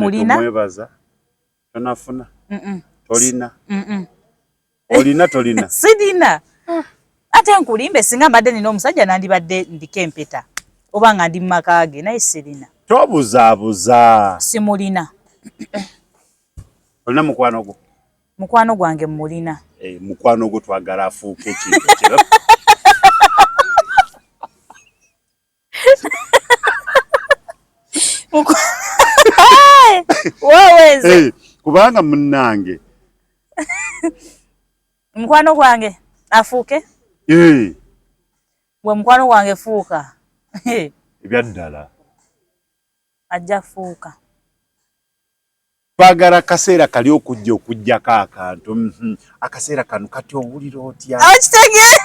Mulina? Tumwebaza. Tonafuna? Tolina? Olina tolina? Sirina. Ate nkulimbe, singa mbadde nina omusajja nandibadde ndiko empeta oba nga ndi mu maka ge, naye sirina. Tobuzaabuza. Simulina. Olina mukwano gwo? Mukwano gwange mmulina. Eh, mukwano gwo twagala afuuke ekintu kira. Woweze. Eh, kubanga munnange. Mukwano gwange afuuke? Eh. Gwe mukwano gwange fuuka. Ebyaddala. Ajja fuuka. Twagala kaseera kali okujja okujjako akantu. Akaseera kano kati owulira otya? Okitegeera.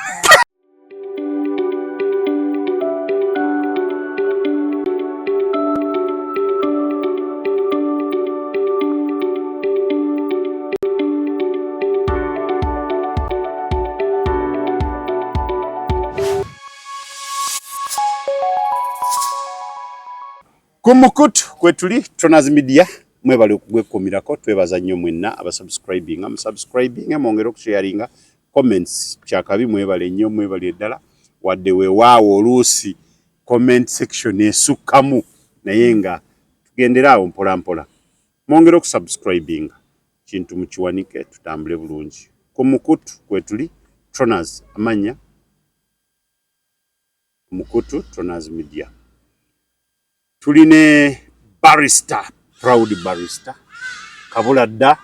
Ku mukutu kwetuli Tronas Media, mwebale okugwekuumirako. Twebaza nnyo mwenna abasubscribinga, musubscribinga, mwongere okusharinga, comments kyakabi. Mwebale nnyo, mwebale ddala. Wadde weewaawo oluusi comment section esukkamu, naye nga tugendera awo mpola mpola. Mwongere okusubscribinga, kintu mukiwanike, tutambule bulungi. Ku mukutu kwetuli Tronas, amanya mukutu Tronas Media. Tuline barrister, proud barrister kabula dda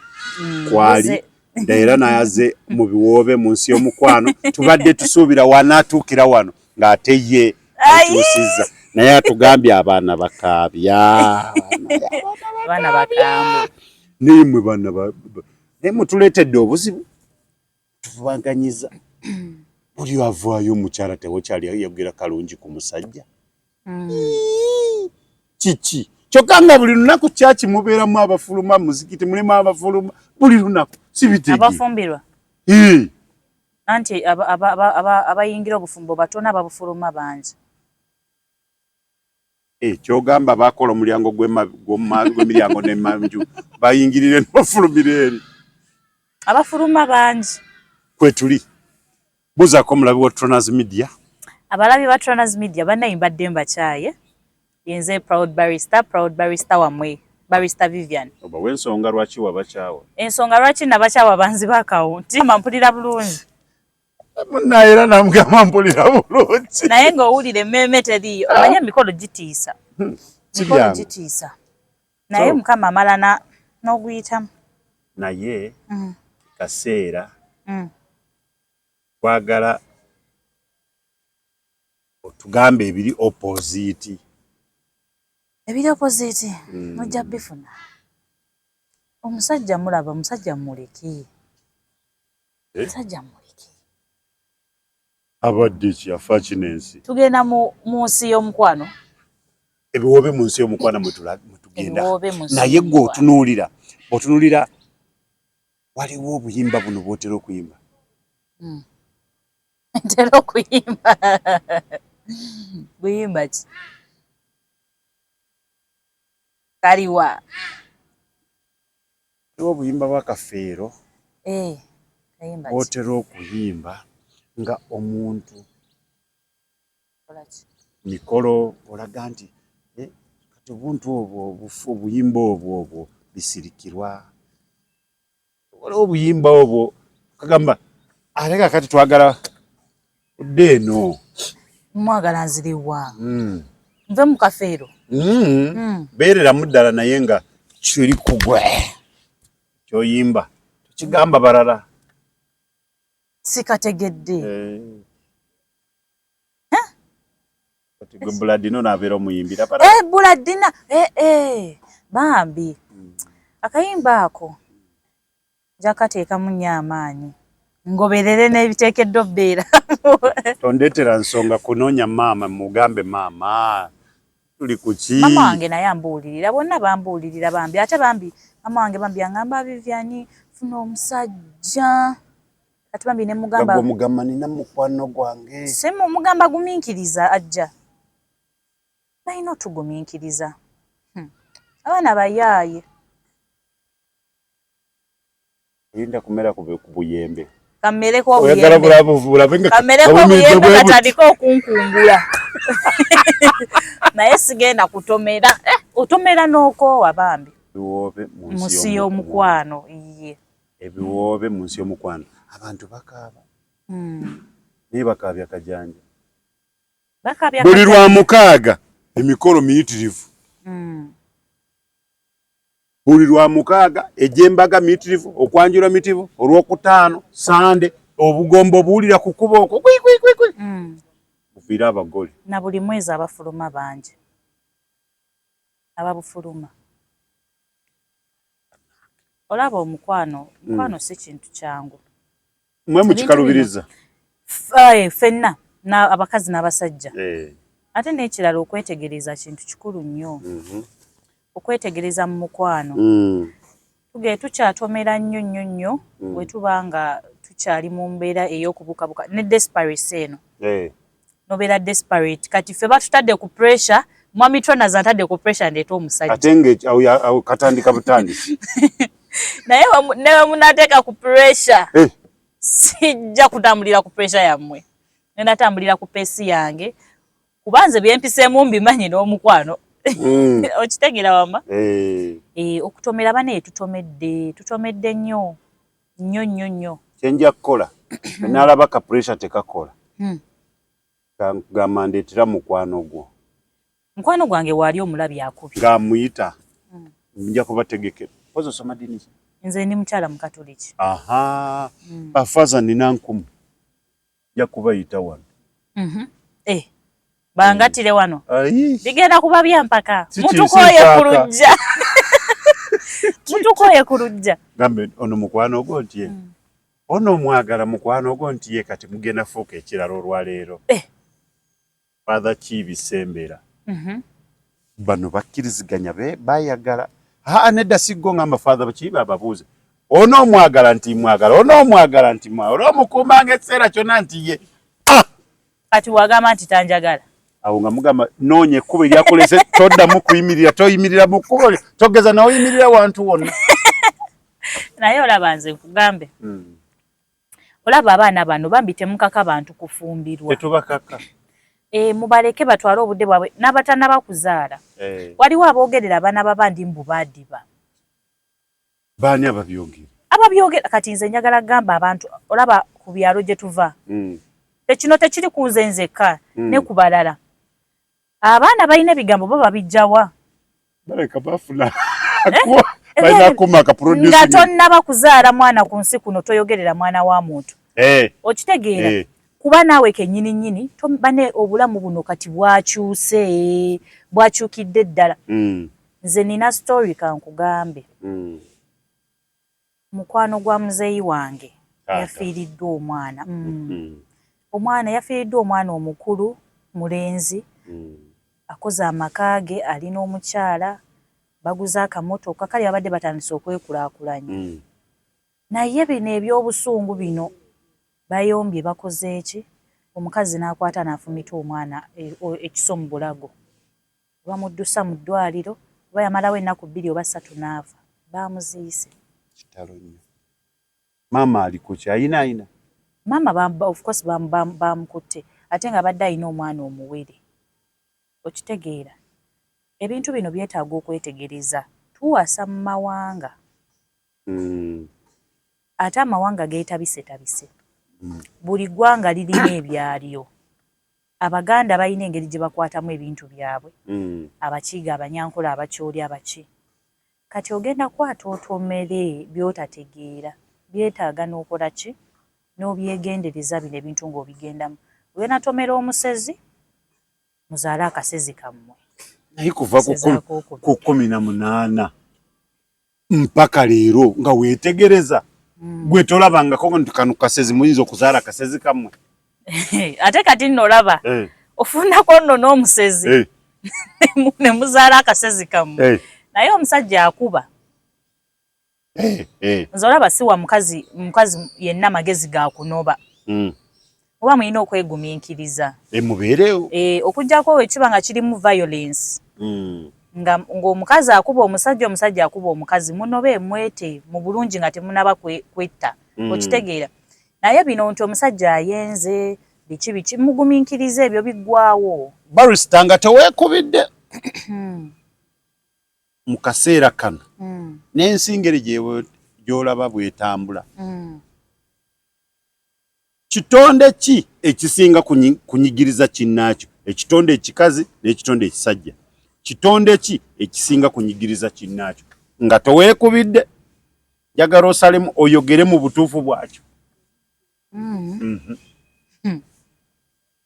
kwali dda era nayaze mu biwoobe mu nsi y'omukwano. Tubadde tusuubira wanaatuukira wano ng'ate ye atuusizza, naye atugambye abaana bakaabya. Abaana bakambwe. Naye mmwe baana naye mutuleetedde obuzibu, tuvubaganyiza buli avaayo. Omukyala tewakyali yogera kalungi ku musajja. Kiki? Kyokka nga buli lunaku kyaki mubeeramu abafuluma, muzikiti mulimu abafuluma buli lunaku, sibitegeera. Abafumbirwa. Anti abayingira obufumbo batono, ababufuluma bangi. Eh, kyogamba bakola omulyango gw'emiryango n'emanju, bayingirire nebafulumira eri. Abafuluma bangi. Kwetuli buzaako omulabi wa Tronas Media. Abalabi ba Tronas Media bannaye, mbadde mbakyaye. Yenze proud barrister, proud barrister wammwe, Barrister Vivian. Oba w'ensonga lwaki wabakyawa? Ensonga lwaki nabakyawa, banziba akawunti. Ma mpulira bulungi. Munnaye era namugamba mpulira bulungi. Naye ng'owulira emmeeme teriiyo. Omanye emikolo gitiisa. Si Mikolo byangu. gitiisa, naye Mukama amala n'oguyitamu. Naye kaseera twagala otugambe ebiri opposite. Ebiri opposite mujja bifuna. Omusajja mulaba, omusajja muleke. Eh? Omusajja muleke. Abadde ki, afa ki n'ensi? Tugenda mu nsi y'omukwano. Ebiwoobe mu nsi y'omukwano mwe tugenda. Ebiwoobe mu nsi Naye gwe y'omukwano. Otunuulira, otunuulira, waliwo obuyimba buno bwotera okuyimba. Ntera okuyimba buyimba ki? Kaliwa? Waliwo obuyimba bwa Kafeero Eh, kayimba ki? bwotera okuyimba nga omuntu Kola ki? Mikolo olaga nti eh, kati obuntu obwo obuyimba obwo bisirikirwa. Waliwo obuyimba obwo kagamba, ate kakati twagala odde eno. Mwagala nziriwa? Nve mu Kafeero? Beereramu ddala, naye nga kiri kugwe kyoyimba, tukigamba balala. Sikategedde. Eh. Kati gwe Buladino naabeera omuyimbira. Eh, Buladina, eh, eh. Bambi akayimba ako nja kateekamu nnyo amaanyi, ngoberere n'ebiteekeddwa obbeera. Tondeetera nsonga kunoonya maama, mugambe maama tuli ku ki. Mama wange naye ambuulirira, bonna bambuulirira bambi. Ate bambi mama wange bambi aŋŋamba, "Vivian, funa omusajja." Kati bambi ne mugamba Gwe mugamba nina mukwano gwange. Simu mugamba gumiikiriza, ajja. Balina otugumiikiriza. Abaana bayaaye. Oyinza kumera ku buyembe. Kammereko obuyembe. Kammereko obuyembe katandike okunkungula. Naye sigenda kutomera. Eh, otomera n'okoowa bambi. Ebiwoobe mu nsi y'omukwano. Iye. Ebiwoobe mu nsi y'omukwano. Abantu bakaaba. Naye bakaabya kajanja. Bakaabya Buli lwa mukaaga emikolo miyitirivu. Buli lwa mukaaga egy'embaga miyitirivu, okwanjula miyitirivu, olwokutaano, Sande, obugombo obuwulira ku kkubo okwo kwi kwi kwi kwi. Buviire abagole. Na buli mwezi abafuluma bangi. Ababufuluma. Olaba omukwano, mukwano si kintu kyangu. Mwe mukikalubiriza? Ffenna abakazi n'abasajja. Ate n'ekirala okwetegereza kintu kikulu nnyo. Okwetegereza mu mukwano. Tuge tukyatomera nnyo nnyo nnyo bwe tuba nga tukyali mu mbeera ey'okubukabuka ne desperate eno. Nobeera desperate. Kati ffe batutadde ku pressure, Mwami Tronas antadde ku pressure ndeete omusajja. Ate nga katandika butandisi. Naye ne we munaateeka ku pressure, sijja kutambulira ku pressure yammwe. Ngenda tambulira ku pace yange. Kuba nze bye mpiseemu mbimanyi n'omukwano. Okitegeera wamma? Okutomera bane tutomedde, tutomedde nnyo. Nnyo nnyo nnyo. Kye nja kukola, nalaba ka pressure tekakola. Gamba ndeetera mukwano gwo. Mukwano gwange waali omulabi akubye. Ng'amuyita. Nja kubategekera. Mpozi osoma ddiini ki? Nze ndi mukyala Mukatoliki. Aha. Bafaza nina nkumu. Nja kubayita wano. Bangatire wano. Bigenda kuba bya mpaka. Mutukooye ku lujja. Mutukooye ku lujja. Gambe ono mukwano gwo nti ye. Ono omwagala mukwano gwo nti ye kati mugenda fuuka ekirala olwaleero. Father Kiibi Sembera. Bano bakkiriziganya bayagala. Haa nedda siggo ngamba Father Kiibi ababuuze. Ono omwagala nti mwagala, ono omwagala nti mwagala, omukuumanga ekiseera kyonna nti ye. Kati wagamba nti tanjagala. Awo nga mugamba noonya ekkubo eryakulese toddamu kuyimirira, toyimirira mu kkubo, togeza n'oyimirira wantu wonna. Naye olaba nze nkugambe. Olaba abaana bano bambi temukaka bantu kufumbirwa. Tetubakaka. Mubaleke batwale obudde bwabwe n'abatannaba kuzaala. Waliwo aboogerera abaana b'abandi mbu baadiba. Baani ababyogera? Ababyogera kati nze njagala kugamba abantu olaba ku byalo gye tuva. Kino tekiri ku nze nzekka ne ku balala. Abaana balina ebigambo bo babijja wa? Baleka bafuna. Balina kuuma ka producing. Nga tonnaba kuzaala mwana ku nsi kuno toyogerera mwana wa muntu. Okitegeera? Kuba naawe kennyini nnyini bane obulamu buno kati bwakyuse, bwakyukidde ddala. Nze nina story kankugambe. Mukwano gwa muzeeyi wange yafiiriddwa omwana. Omwana yafiiriddwa omwana omukulu mulenzi. Akoze amaka ge alina omukyala baguze akamotoka kale babadde batandise okwekulaakulanya. Naye bino eby'obusungu bino bayombye bakoze ki? Omukazi n'akwata n'afumita omwana ekiso mu bulago. Bamuddusa mu ddwaliro oba yamalawo ennaku 2 oba 3 n'afa. Baamuziise. Kitalo nnyo. Maama ali ku ki? Ayina ayina? Maama of course bamukutte ate nga badde ayina omwana omuwere. Okitegeera? Ebintu bino byetaaga okwetegereza. Tuwasa mu mawanga. Ate amawanga geetabisetabise. Buli ggwanga lirina ebyalyo. Abaganda balina engeri gye bakwatamu ebintu byabwe. Abakiga, Abanyankole, Abakyoli, abaki. Kati ogenda kwata otomere by'otategeera. Byetaaga n'okola ki? N'obyegendereza bino ebintu ng'obigendamu. Ogenda tomera omusezi, muzaale akasezi kammwe. Naye kuva ku 18 mpaka leero nga weetegereza. Gwe tolabangako nti kano kasezi muyinza okuzaala akasezi kammwe. Ate kati nno olaba ofunako nno n'omusezi ne muzaala akasezi kammwe. Naye omusajja akuba. Nze olaba siwa mukazi yenna magezi ga kunoba. Oba mulina okwegumiikiriza. Mubeerewo. Okuggyako ekiba nga kirimu violence. Nga ng'omukazi akuba omusajja, omusajja akuba omukazi, munobe mwete mu bulungi nga temunaba kwetta. Okitegeera? Naye bino nti omusajja ayenze biki biki, mugumiikiriza, ebyo biggwawo. Barista, nga teweekubidde mu kaseera kano n'ensi ngeri gy'olaba bw'etambula, kitonde ki ekisinga kunyigiriza kinnaakyo? Ekitonde ekikazi n'ekitonde ekisajja, kitonde ki ekisinga kunyigiriza kinnaakyo? Nga teweekubidde, njagala osalemu, oyogere mu butuufu bwakyo.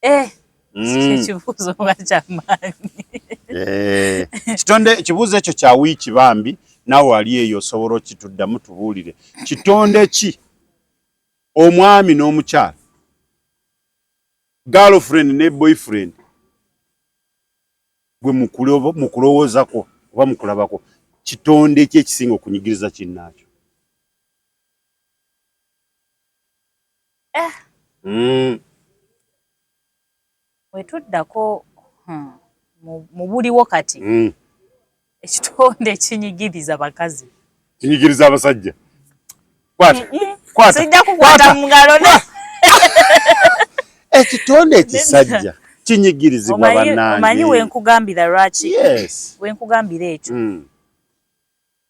Eh, ekibuuzo nga kyamaanyi. Eh, kitonde, ekibuuzo ekyo kya wiiki. Bambi naawe ali eyo osobola okituddamu, tubuulire kitonde ki, omwami n'omukyala, girlfriend ne boyfriend, gwe mu kulowoozakwo oba mu kulabako, kitonde ki ekisinga okunyigiriza kinnaakyo? Eh. Wetuddako mu buliwo kati, ekitonde ekinyigiriza bakazi. Kinyigiriza abasajja. Sijja kukwata mu ngalo. Ekitonde ekisajja kinyigirizibwa. Bannange, omanyi wenkugambira lwaki? Yes. Wenkugambira ekyo,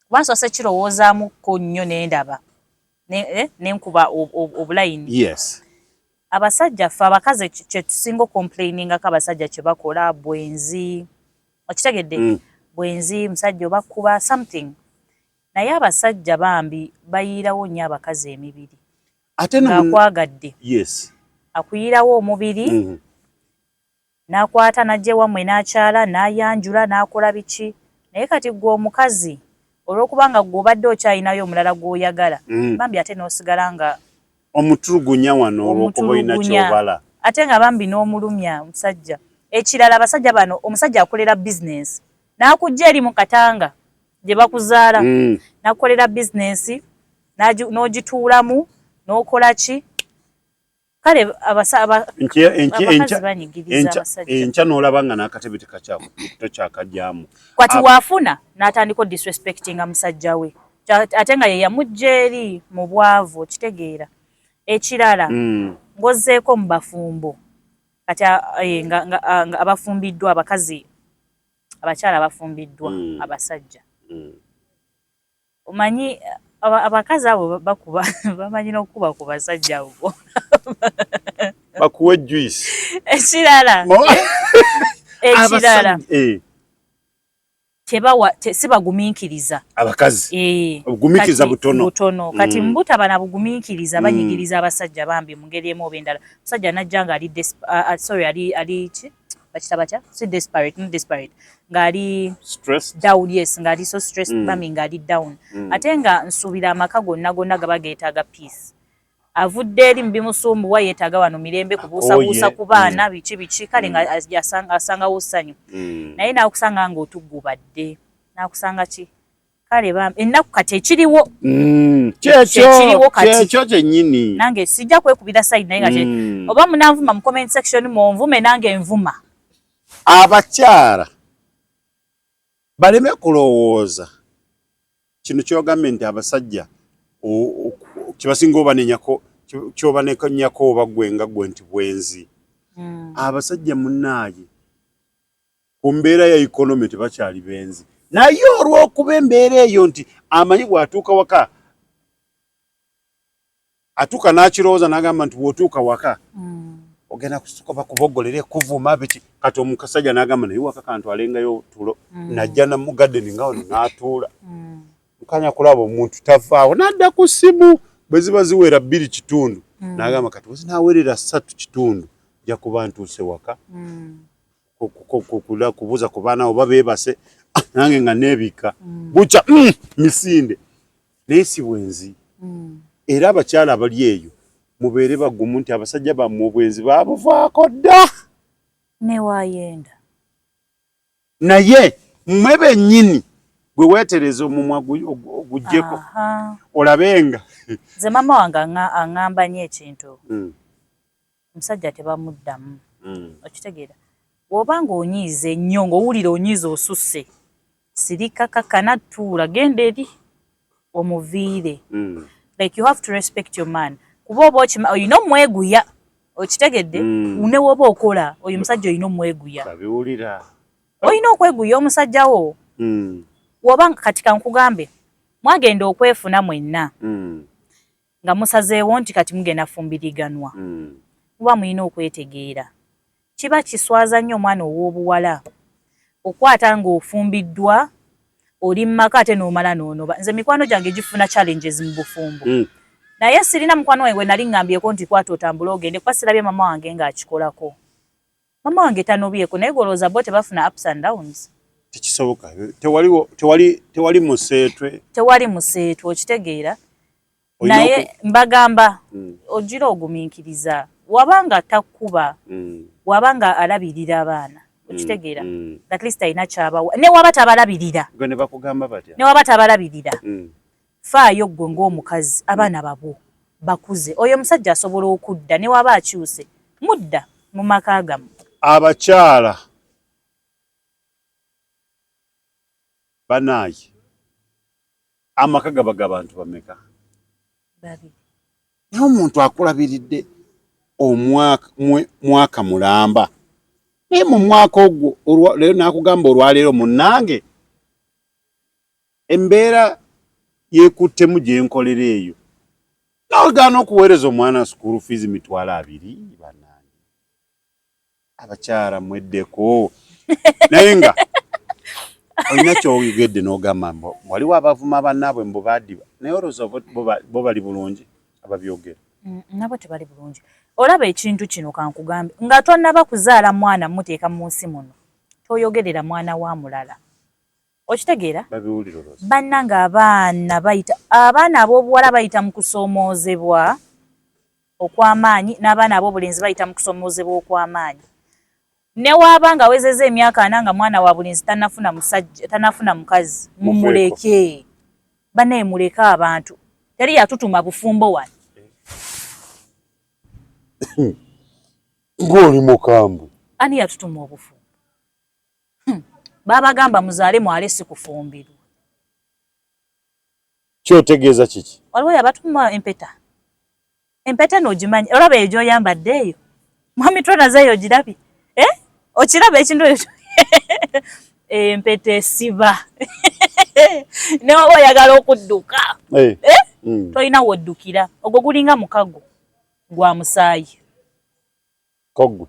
kuba nsoose kirowoozaamuko nnyo nendaba nenkuba obulayini. Abasajja, ffe abakazi kyetusinga ocomplainingako abasajja kye bakola bwenzi, okitegedde? Bwenzi, musajja oba kuba something, naye abasajja bambi bayiirawo nnyo abakazi emibiri. Ate ng'akwagadde, akuyiirawo omubiri, n'akwata n'ajja ewammwe n'akyala n'ayanjula n'akola biki. Naye kati gwe omukazi, olw'okubanga gwe obadde okyayinayo omulala gw'oyagala, bambi ate n'osigala nga omutulugunya wano olw'okuba olina omutulugunya. Kyobala. Ate nga bambi n'omulumya omusajja. Ekirala, abasajja bano, omusajja akolera bizinensi n'akujja eri mu katanga gye bakuzaala, n'akukolera bizinensi n'ogituulamu n'okola ki. Kale abakazi banyigiriza abasajja. Enkya n'olaba nga n'akatebe tokyakajyamu. Kwati waafuna n'atandika odisrespectinga musajja we, ate nga ye yamujja eri mu bwavu, okitegeera? Ekirala, ng'ozzeeko mu bafumbo kati, nga abafumbiddwa, abakazi, abakyala abafumbiddwa abasajja, omanyi abakazi abo bakuba, bamanyi n'okukuba ku basajja abo. Bakuwe juice. Ekirala, Abasajja, tebawa si bagumiikiriza. Abakazi Eh, obugumiikiriza butono. Butono. Kati mbutaba na bugumiikiriza, banyigiriza abasajja bambi mu ngeri emu oba endala. Musajja najja nga ali sorry, ali ki bakita batya, si desperate, not desperate, ng'ali stressed. Down, yes, ng'ali so stressed, bambi ng'ali down. Ate nga nsuubira amaka gonna gonna gaba geetaaga peace. Avudde eri mu bimusumbuwa, yeetaaga wano mirembe, kubuusabuusa Akooye. ku baana, biki biki. Kale nga asangawo ssanyu, naye n'akusanga ng'otuggubadde, n'akusanga ki, kale bambi ennaku kati ekiriwo. Kyekyo. Kyekiriwo kati. Kyekyo kyennyini. Nange sijja kwekubira side, naye nga oba munanvuma mu comment section, munvume, nange nvuma. Abakyala baleme kulowooza kino kyogambye nti abasajja kyebasinga obanenyako, kyobanenyako oba gwe nga gwe nti bwenzi. Abasajja munnaaye ku mbeera ya economy tebakyali benzi, naye olw'okuba embeera eyo nti amanyi bw'atuuka waka, atuuka n'akirowooza n'agamba nti bw'otuuka waka ogenda kusuka bakubogolere, kuvuma, biki. Kati omusajja n'agamba, naye waka kantwalengayo tulo. Najja na mu garden nga wano n'atuula, mukanya kulaba omuntu tavaawo, n'adda ku ssimu. Bwe ziba ziwera 2:15, n'agamba kati bwe zinaawerera 3:15 nja kuba ntuuse waka, kubuuza ku baana oba beebase. Ah, nange nga neebikka bukya misinde. Naye si bwenzi. Era abakyala abali eyo mubeere bagumu nti abasajja bammwe obwenzi baabuvaako dda. Newayenda. Naye mmwe bennyini bwe weetereza omumwa oguggyeko olabenga. Nze maama wange aŋŋamba nnyo ekintu, omusajja tebamuddamu. Okitegeera? Bw'oba ng'onyiize nnyo, ng'owulira onyiize osusse. Sirika, kakana, tuula, genda eri omuviire. Like, you have to respect your man, kuba oba okima olina omweguya, okitegedde? Ne woba okola, oyo omusajja olina omweguya. Babiwulira. Olina okweguya omusajja wo. Woba kati kankugambe, mwagenda okwefuna mwenna nga musazeewo nti kati mugenda fumbiriganwa, muba mulina okwetegeera. Kiba kiswaza nnyo omwana ow'obuwala okwata ng'ofumbiddwa, oli mumaka, ate n'omala n'onoba. Nze mikwano gyange gifuna challenges mu bufumbo, naye sirina mukwano wange gwe nali ŋŋambyeko nti kwata otambule ogende, kuba sirabye mama wange ng'akikolako. Mama wange tanobyeko, naye golowooza bo tebafuna ups and downs? Tekisoboka, tewaliwo, tewali museetwe. Tewali museetwe, okitegeera? Naye mbagamba, ogira ogumiikiriza wabanga takkuba, wabanga alabirira abaana, okitegeera? At least alina kyabawa, ne waba tabalabirira. Gwe ne bakugamba batya? Ne waba tabalabirira, faayo ggwe ng'omukazi, abaana babwo bakuze. Oyo omusajja asobola okudda, ne waba akyuse, mudda mu maka gammwe. Abakyala banaaye, amaka gaba g'abantu bameka? Babiri. Naye omuntu akulabiridde omwaka, mwaka mulamba, naye mu mwaka ogwo leero n'akugamba, olwaleero munnange embeera yeekuttemu gye nkolera eyo, nawegaana okuweereza omwana school fees 20,000. Bannange abakyala, mweddeko. Naye nga olina kyoyogedde n'ogamba mbu waliwo abavuma bannaabwe mbu baadiba, naye olowooza bo bali bulungi ababyogera? Nabo tebali bulungi. Olaba ekintu kino, kankugambe, nga tonnaba kuzaala mwana muteeka mu nsi muno, toyogerera mwana wa mulala, okitegeera? Babiwulira olowooza? Bannange, abaana bayita, abaana ab'obuwala bayita mu kusoomoozebwa okw'amaanyi, n'abaana ab'obulenzi bayita mu kusoomoozebwa okw'amaanyi. Ne waaba nga awezezza emyaka 40 nga mwana wa bulenzi tannafuna musajja, tannafuna mukazi, mumuleke. Bannaye, muleke abantu, teri yatutuma bufumbo wano. Ng'oli mukambwe. Ani yatutuma obufumbo? Babagamba muzaale mwale, si kufumbirwa. Kyotegeeza kiki? Waliwo yabatuma empeta. Empeta n'ogimanyi? Olaba eyo gy'oyambadde eyo, mwami Tronas, eyo ogirabye, eh? Okiraba ekintu ekyo? Empeta esiba ne waba oyagala okudduka. Eh? Eh? Tolina woddukira. Ogwo gulinga mukago gwa musaayi. Kogwe.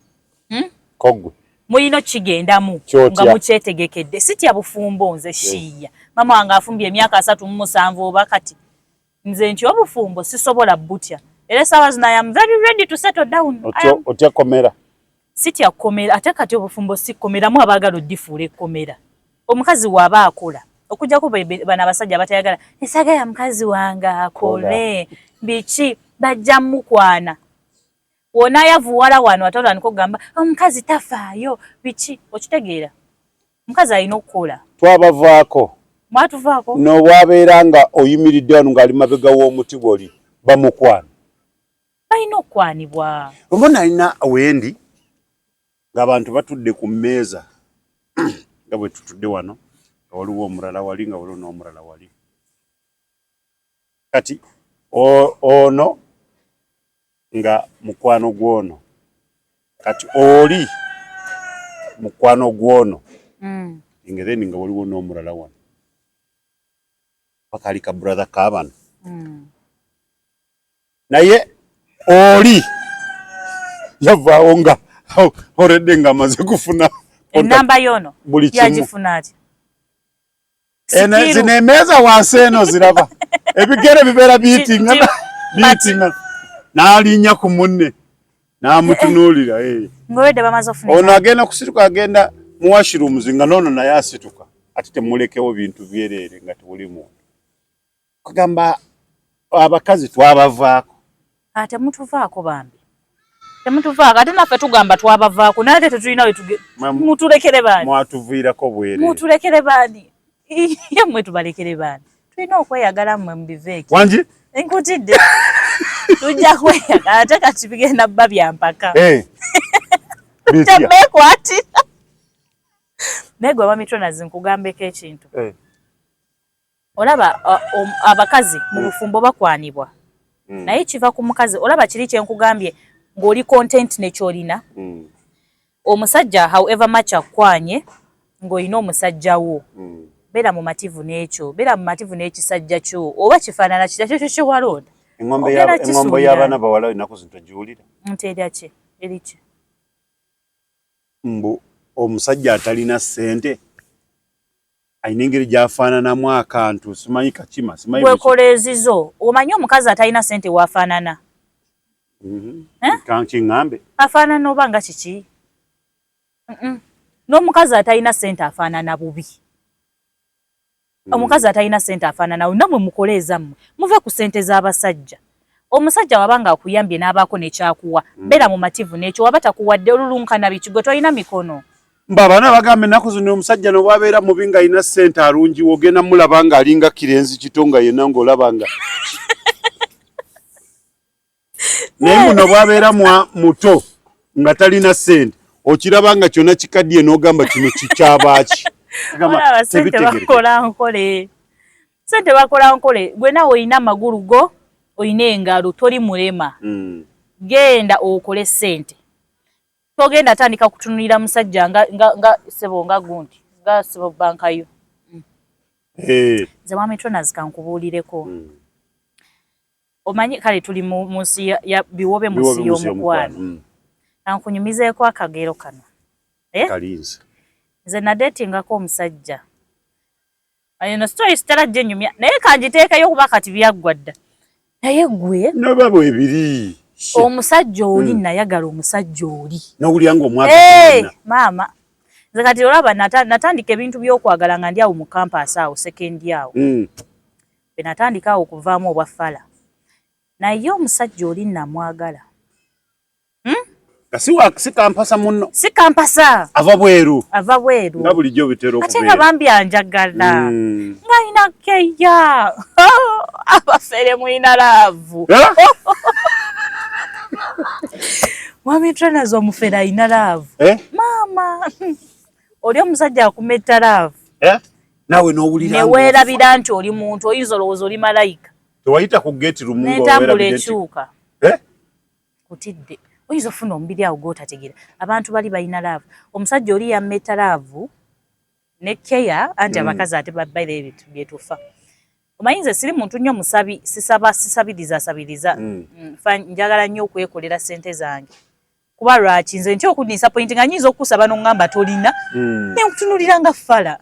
Kogwe. Mulina okigendamu Kyotya. nga mukyetegekedde. Sitya bufumbo nze shiiya. Mama wange afumbye emyaka 37 oba kati. Nze nti obufumbo sisobola butya, era essaawa zino I am very ready to settle down. I am Otya komera? Sitya kkomera. Ate kati obufumbo si kkomeramu, abaagala oddifuula ekkomera. Omukazi waaba akola, okujjako bano abasajja abatayagala, esagala mukazi wange akole biki, bajja mukwana wonaayavuwala wano, ate olwandika okugamba omukazi tafaayo biki. Okitegeera? Omukazi alina okukola. Twabavaako. Mwatuvaako. N'obwabeera nga oyimiridde wano ng'ali mabega w'omuti gwoli, bamukwana. Balina okukwanibwa. Oba nalina wendi ng'abantu batudde ku mmeeza nga bwe tutudde wano, nga waliwo omulala wali, nga waliwo n'omulala wali. Kati ono nga mukwano gw'ono, kati oli mukwano gw'ono, nga then nga waliwo n'omulala wano paka ali ka brother kabano. Naye oli yavaawo nga already nga amaze kufuna enamba yono. Buli kimu. Yagifuna ati? Eno Sikiru. Zino emeeza wansi eno ziraba ebigere bibeera biyitingana biyitingana, n'alinnya ku munne n'amutunuulira, eh. Ng'olwedde bamaze ofuna Ono agenda kusituka, agenda mu washrooms, nga noono naye asituka, ate temulekewo bintu byereere nga tewuli muntu. Kugamba abakazi twabavaako. Ah, temutuvaako bambi, temutuvaako. Ate naffe tugamba twabavaako, naye ate tetulina we mutulekere baani? Mwatuviirako bwereere. Mutulekere baani? Ye mmwe tubalekere baani? Tulina okweyagala, mmwe mubiveeki. Wangi. Nkutidde, tujja kweyagala. Ate kati bigenda bba bya mpaka. Eh. Bitya? Temeekwatira. Naye gwe bamitronas, nkugambeko ekintu. Olaba abakazi mu bufumbo bakwanibwa, naye kiva ku mukazi. Olaba kiri kyenkugambye ng'oli content nekyolina. Omusajja however much akwanye ng'olina omusajja wo, beera mumativu n'ekyo, beera mumativu n'ekisajja kyo, oba kifaanana kitya, kyekyo kyewalonda. Engombo y'abaana bawala ennaku zino togiwulira? Nti eryaki eriki? Mbu omusajja atalina ssente alina engeri gy'afaananamu akantu, simanyi kakima, simanyi. Wekola ezizo. Omanyi omukazi atalina ssente waafaanana? Eh? Kankiŋŋambe. Afaanana oba nga kiki? N'omukazi atalina ssente afaanana bubi. Omukazi atalina ssente afaanana. Nammwe mukole ezammwe, muve ku ssente z'abasajja. Omusajja wabanga akuyambye n'abaako nekyakuwa, beera mumativu n'ekyo. Waba takuwadde, olulunkana biki? Gwe tolina mikono. Mba abaana bagamba ennaku zino omusajja nobwabeera mubi ng'alina ssente alungiwo, ogenda mulaba ng'alinga kirenzi kito nga yenna ng'olaba nga naye muno bwabeera muto nga talina ssente, okiraba nga kyonna kikaddiye n'ogamba kino kikyabaaki. Olaba ssente bakola nkole, ssente bakola nkole. Gwe naawe olina amagulu go, olina engalo, toli mulema. Genda okole ssente. Togenda tandika kutunulira musajja nga, nga, nga sebo, nga gundi, nga sebo bankayo. Nze mwami Tronas, kankubuulireko. Omanyi kale tuli mu nsi ya biwobe, mu nsi y'omukwano. Kankunyumizeeko akagero kano, eh? Kalinze. Nze nadeetingako omusajja. Eno story sitera gyenyumya, naye kangiteekeyo kuba kati byaggwa dda. Naye gwe Noba bwebiri. Omusajja oli, nayagala omusajja oli. Nowulira ng'omwagala. Eh, maama, nze kati olaba natandika ebintu by'okwagala nga ndi awo mu campus awo second awo. Bwe natandika awo okuvaamu obwa fala, naye omusajja oli namwagala. Nga si kampasa munno. Si kampasa. Ava bweru. Ava bweru. Nga bulijjo bitera Ate nga okubeera. Bambi anjagala, ng'alina keya. Abafere mulina love. Eh? Mwami Trainers, omufere alina love. Eh? Maama, oli omusajja akumetta love. Eh? Naawe n'owulira ng'ofa. Neweerabira nti oli muntu, oyinza olowooza oli malayika. Tewayita ku geeti lumu nga N'entambula weerabidde nti ekyuka. Eh? Kutidde oyinza ofuna omubiri awo gw'otategeera. Abantu bali balina love. Omusajja oli yammetta love ne keya anti abakazi ate babaire ebintu byetufa. Omanyi nze siri muntu nnyo musabi, sisaba, sisabiriza sabiriza. Njagala nnyo okwekolera ssente zange. Kuba lwaki nze ntya okudisappoint nga nyinza okukusaba n'oŋŋamba tolina, nenkutunulira nga fala.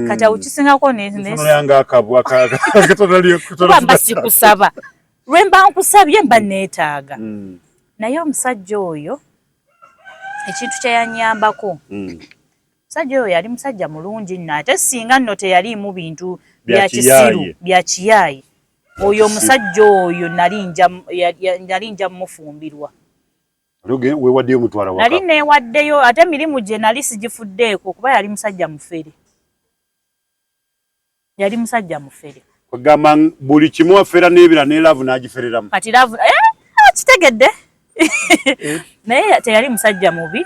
Kati awo kisingako Ntunulira ng'akabwa kuba mba sikusaba, lwe mba nkusabye mba neetaaga. Naye omusajja oyo ekintu kye yanyambako, omusajja oyo yali musajja mulungi nno, ate singa nno teyaliimu bintu Bya bya kisiru, kiyaaye. Bya kiyaaye. Oyo omusajja oyo nali nja mmufumbirwa. Weewaddeyo mutwala Nali waka. neewaddeyo, ate emirimu gye nali sigifuddeeko kuba yali musajja mufere, yali musajja mufere. Kwegamba buli kimu afera n'ebira ne love n'agifereramu. Kati love, eh, kitegedde, naye teyali musajja mubi.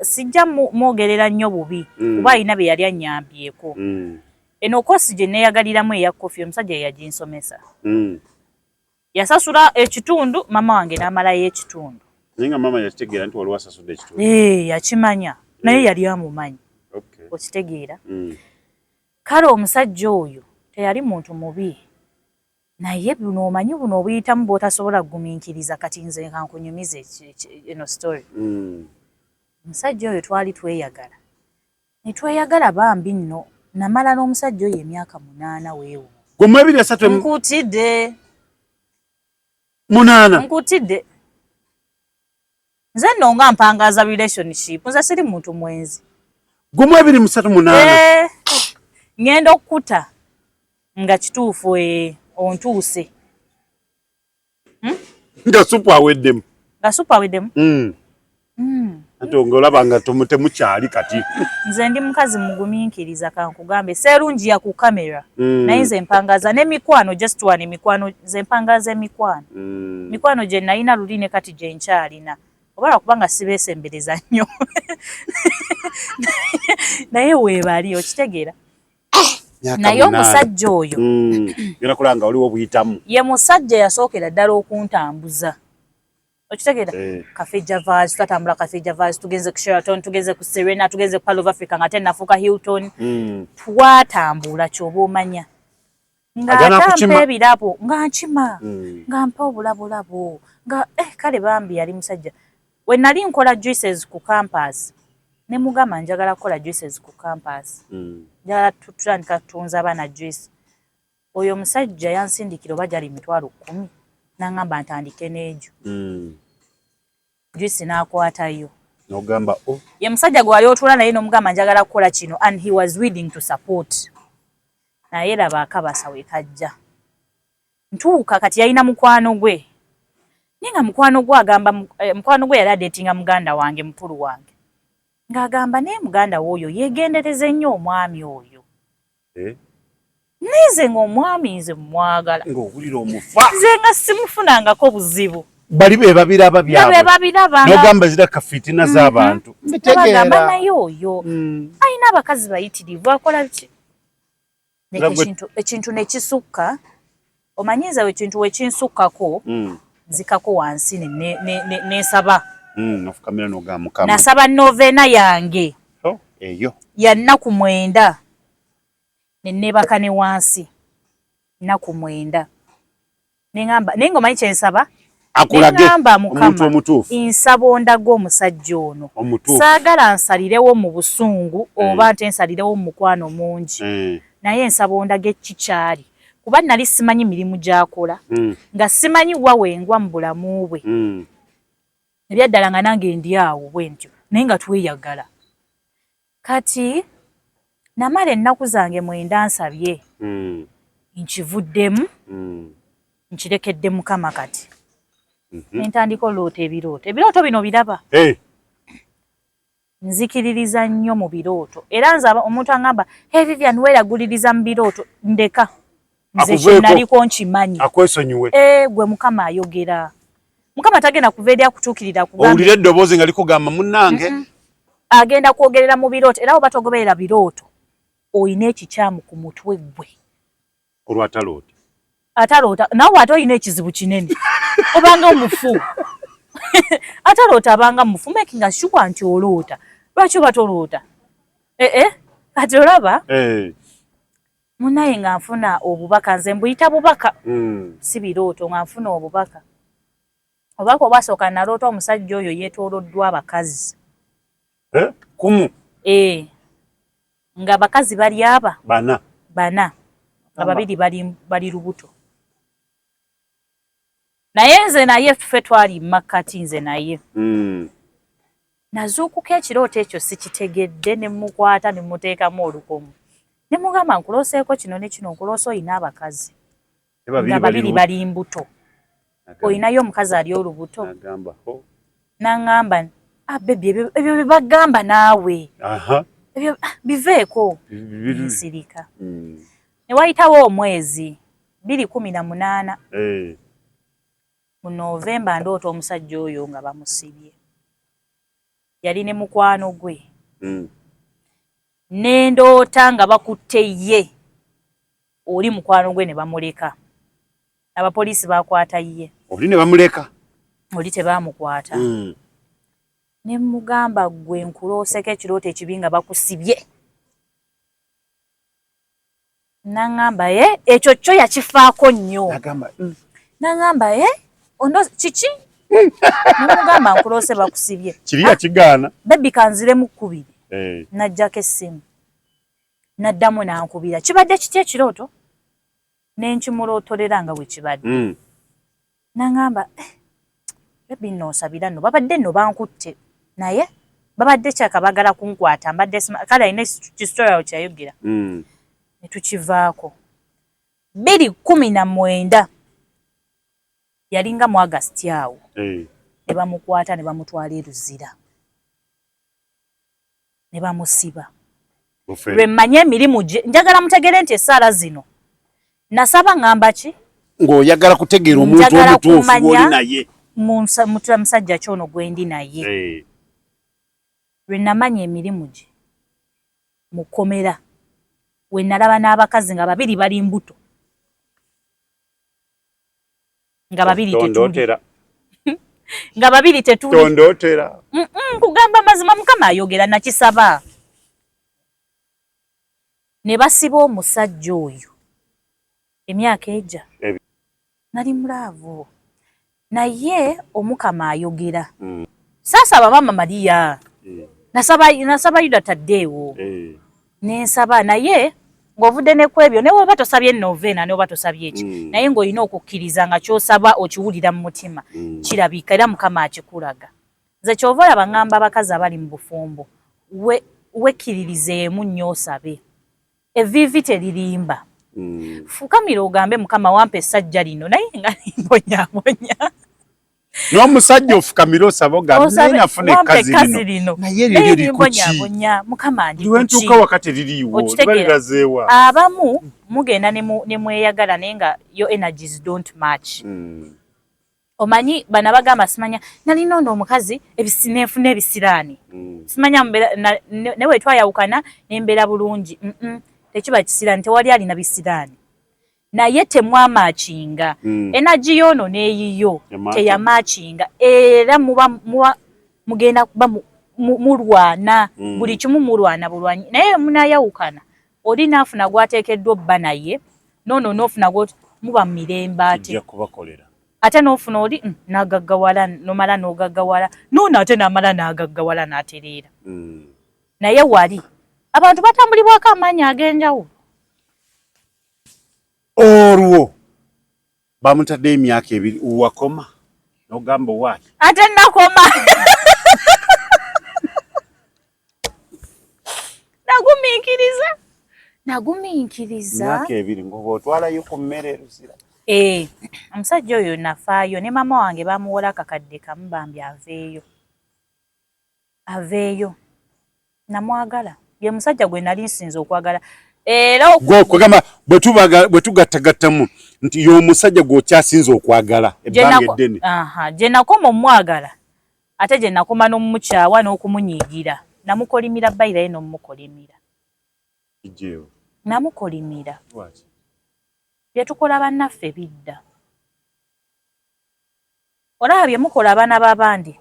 Sijja mwogerera nnyo bubi, kuba alina bye yali annyambyeko. Eno course gye neeyagaliramu eya coffee, omusajja ye yaginsomesa. Yasasula ekitundu, maama wange n'amalayo ekitundu. Naye nga maama yakitegeera nti waliwo asasudde ekitundu? Eh, yakimanya, naye yali amumanyi. Okitegeera? Kale omusajja oyo teyali muntu mubi, naye buno omanyi buno obuyitamu bw'otasobola kugumiikiriza. Kati nze nkankunyumize eno story. Omusajja oyo twali tweyagala ne tweyagala bambi nno. Namala n'omusajja oyo emyaka 8 weewo. Gwe mu 23? Nkutidde. 8? Nkutidde. Nze nno nga mpangaza relationship, nze siri muntu mwenzi. Gwe mu 23, 8? Eh, ŋŋenda okukuta nga kituufu, ontuuse. Nga supu aweddemu. Nga supu aweddemu. Ate ng'olaba nga temukyali kati. Nze ndi mukazi mugumiikiriza. Kankugambe, seerungiya ku kamera, naye nze mpangaza n'emikwano, just one emikwano. Nze mpangaza emikwano. Mikwano gye nalina luli ne kati gye nkyalina. Oba lwakubanga sibeesembereza nnyo, naye weebali, okitegeera? Naye omusajja oyo Genda kulaba nga waliwo obuyitamu. Ye musajja yasookera ddala okuntambuza, okitegeera? Cafe Javas, twatambula Cafe Javas, tugenze ku Sheraton, tugenze ku Serena, tugenze ku Pearl of Africa nga ate nafuuka Hilton. Twatambula, kyoba omanya Ajja ng'ate n'akukima. ampa ebirabo, nga nkima, nga mpa obulabolabo, nga kale bambi yali musajja. We nali nkola juices ku campus, ne mugamba njagala kukola juices ku campus, njagala tutandika tutunza abaana juice. Oyo omusajja yansindikira oba gyali 100,000, n'aŋŋamba ntandike n'egyo juice, n'akwatayo. N'ogamba, "Oh." Ye musajja gwe wali otuula naye n'omugamba njagala kukola kino, and he was willing to support. Naye laba akabasa we kajja ntuuka kati yalina mukwano gwe, naye nga mukwano gwe agamba mukwano gwe yali adeetinga muganda wange, mukulu wange, ng'agamba naye muganda we oyo yeegendereze nnyo omwami oyo. Eh? Nze ng'omwami nze mwagala. Ng'owulira omufa. Nze nga simufunangako buzibu. Bali be babiraba nga be byabwe. Babiraba nga N'ogamba zira kafiitina z'abantu. Bagamba naye oyo alina abakazi bayitirivu, akola biki. Nga Ekintu nekisukka, omanyi nze ekintu wekinsukkako nzikako wansi nensaba. Ofukamira n'ogamba, Mukama. Nasaba novena yange Oh, eyo ya nnaku 9, ne neebaka ne wansi nnaku 9, neŋamba naye ng'omanyi kyensaba? Akulage Neŋŋamba, omuntu Mukama, omutuufu. nsaba ondage omusajja ono. Omutuufu. Saagala nsalirewo mu busungu oba nte nsalirewo mu mukwano mungi, naye nsaba ondage kikyali, kuba nali simanyi mirimu gy'akola, nga simanyi wa wengwa mu bulamu bwe. Ebyaddala nga nange ndi awo bwe ntyo, naye nga tweyagala. Kati namala ennaku zange 9 nsabye, nkivuddemu, nkirekedde Mukama. Kati nentandika oloota ebirooto. Ebirooto bino biraba. Hey. Nzikiririza nnyo mu birooto, era nze omuntu aŋŋamba, "Hey Vivian, weeraguliriza mu birooto," ndeka nze. Akuveeko. Kyenaliko nkimanyi. Akwesonyiwe. Eh, gwe Mukama ayogera, Mukama tagenda kuva eri akutuukirira kugamba Owulire eddoboozi nga likugamba, "Munnange." Agenda kwogerera mu birooto, era oba togoberera birooto, oyina ekikyamu ku mutwe gwe. Olwataloota. Ataloota nawe ate olina ekizibu kinene, obanga omufu. Ataloota abanga mufu. Making sure nti oloota. Lwaki oba toloota? Ee, kati olaba munaye nga nfuna obubaka, nze mbuyita bubaka, si birooto, nga nfuna obubaka. Obubaka obwasooka, naloota omusajja oyo yeetooloddwa abakazi. Eh, kumu? Ee, nga abakazi bali aba Bana. Bana, nga babiri bali lubuto, naye nze naye ffe twali makkati, nze naye. Nazuukuka ekirooto ekyo sikitegedde, ne mukwata ne muteekamu olukomo, ne mugamba, "Nkulooseeko kino ne kino, nkuloosa oyina abakazi nga babiri bali mbuto, oyinayo omukazi ali olubuto." Nagamba, "Oh." N'aŋŋamba, "Ah baby, ebyo bye bagamba naawe, ebyo ah, biveeko." Nsirika. Ne wayitawo omwezi, 2018, mu Novemba, ndoota omusajja oyo nga bamusibye, yali ne mukwano gwe. Ne ndoota nga bakutte ye, oli mukwano gwe ne bamuleka, abapoliisi bakwata ye. Oli ne bamuleka. Oli tebaamukwata. Ne mugamba, "Gwe nkulooseko ekirooto ekibi nga bakusibye." Naŋŋamba ye ekyo kyo yakifaako nnyo. Nagamba, Naŋŋamba, "E ondo kiki?" Nemugamba, "Nkuloose bakusibye." Kiri yakigaana. "Baby, kanziremu kkubiri." Najjako essimu, naddamu nankubira, "Kibadde kitya ekirooto?" Nenkimulootolera nga bwe kibadde. Naŋŋamba, "Eh, baby nno nsabira nno, babadde nno bankutte, naye babadde kyaka baagala kunkwata, mbadde kale alina kisitory awo kyeyayogera." Ne tukivaako. 2019, yalinga mu August awo, ne bamukwata ne bamutwala e Luzira ne bamusiba. Bufere. Lwe mmanye emirimu gye, njagala mutegere nti essaala zino nasaba ŋŋamba ki? Ng'oyagala kutegeera omuntu Njagala omutuufu kumanya gw'oli naye. Musajja kyono gwendi naye. Eh. Lwe namanya emirimu gye mukomera, we nalaba n'abakazi nga babiri bali mbuto, nga babiri tetuli. Tondootera. Nga babiri tetuli. Tondootera. Nkugamba mazima, Mukama ayogera. Nakisaba ne basiba omusajja oyo emyaka ejja. Nali mu love naye, Omukama ayogera. Saasaba Maama Mariya. Nasaba Yuda Taddeewo. Nensaba naye ng'ovudde ne ku ebyo, ne woba tosabye novena, ne woba tosabye eki, naye ng'olina okukkiriza nga ky'osaba okiwulira mu mutima. Kirabika era Mukama akikulaga. Nze kyova olaba ŋŋamba abakazi abali mu bufumbo, wekkiririzeemu nnyo, osabe. Eviivi teririmba. Fukamira ogambe, "Mukama, wampa essajja lino," naye nga limbonyabonya. N'omusajja ofukamire osaba ogambe, Osabe, naye nafuna "Wampa ekkazi ekkazi lino lino, naye naye eryo likuki? limbonyabonya, Mukama, ndi Liwe kuki?" ntuuka waka teririiwo, liba Okitegeera? lirazeewa? Abamu mugenda ne mweyagala naye nga your energies don't match. Omanyi bano abagamba, simanya nalina ono omukazi nenfuna ebisiraani, simanya naye wetwayawukana nembeera bulungi. Tekiba kisiraani, tewali alina bisiraani, naye temwamakinga. Energy yoono n'eyiyo teyamakinga, era muba mugenda kuba mulwana. Buli kimu mulwana bulwanyi, naye munayawukana, oli naafuna gwateekeddwa obba naye, noono noofuna muba mu mirembe ate. Kubakolera. Ate n'ofuna oli n'agaggawala, nomala n'ogaggawala, noono ate n'amala n'agaggawala n'atereera. Naye wali abantu batambulibwako amaanyi ag'enjawulo. Olwo bamutadde emyaka 2, wakoma n'ogamba owaaki? Ate nakoma, nagumiikiriza, nagumiikiriza. Emyaka 2 ngaoba otwalayo ku mmere eruzira. Eh, omusajja oyo nafaayo ne maama wange bamuwola akakadde kamu, bambi aveeyo, aveeyo. Namwagala, ye musajja gwe nali nsinza okwagala era. Kugamba bwe tugattagattamu nti y'omusajja gw'okyasinza okwagala ebbanga eddene. Gye nakoma omwagala, ate gye nakoma n'omukyawa n'okumunyiigira. Namukolimira bayiraye n'omumukolimira. Namukolimira. Bye tukola bannaffe bidda. Olaba bye mukola abaana b'abandi,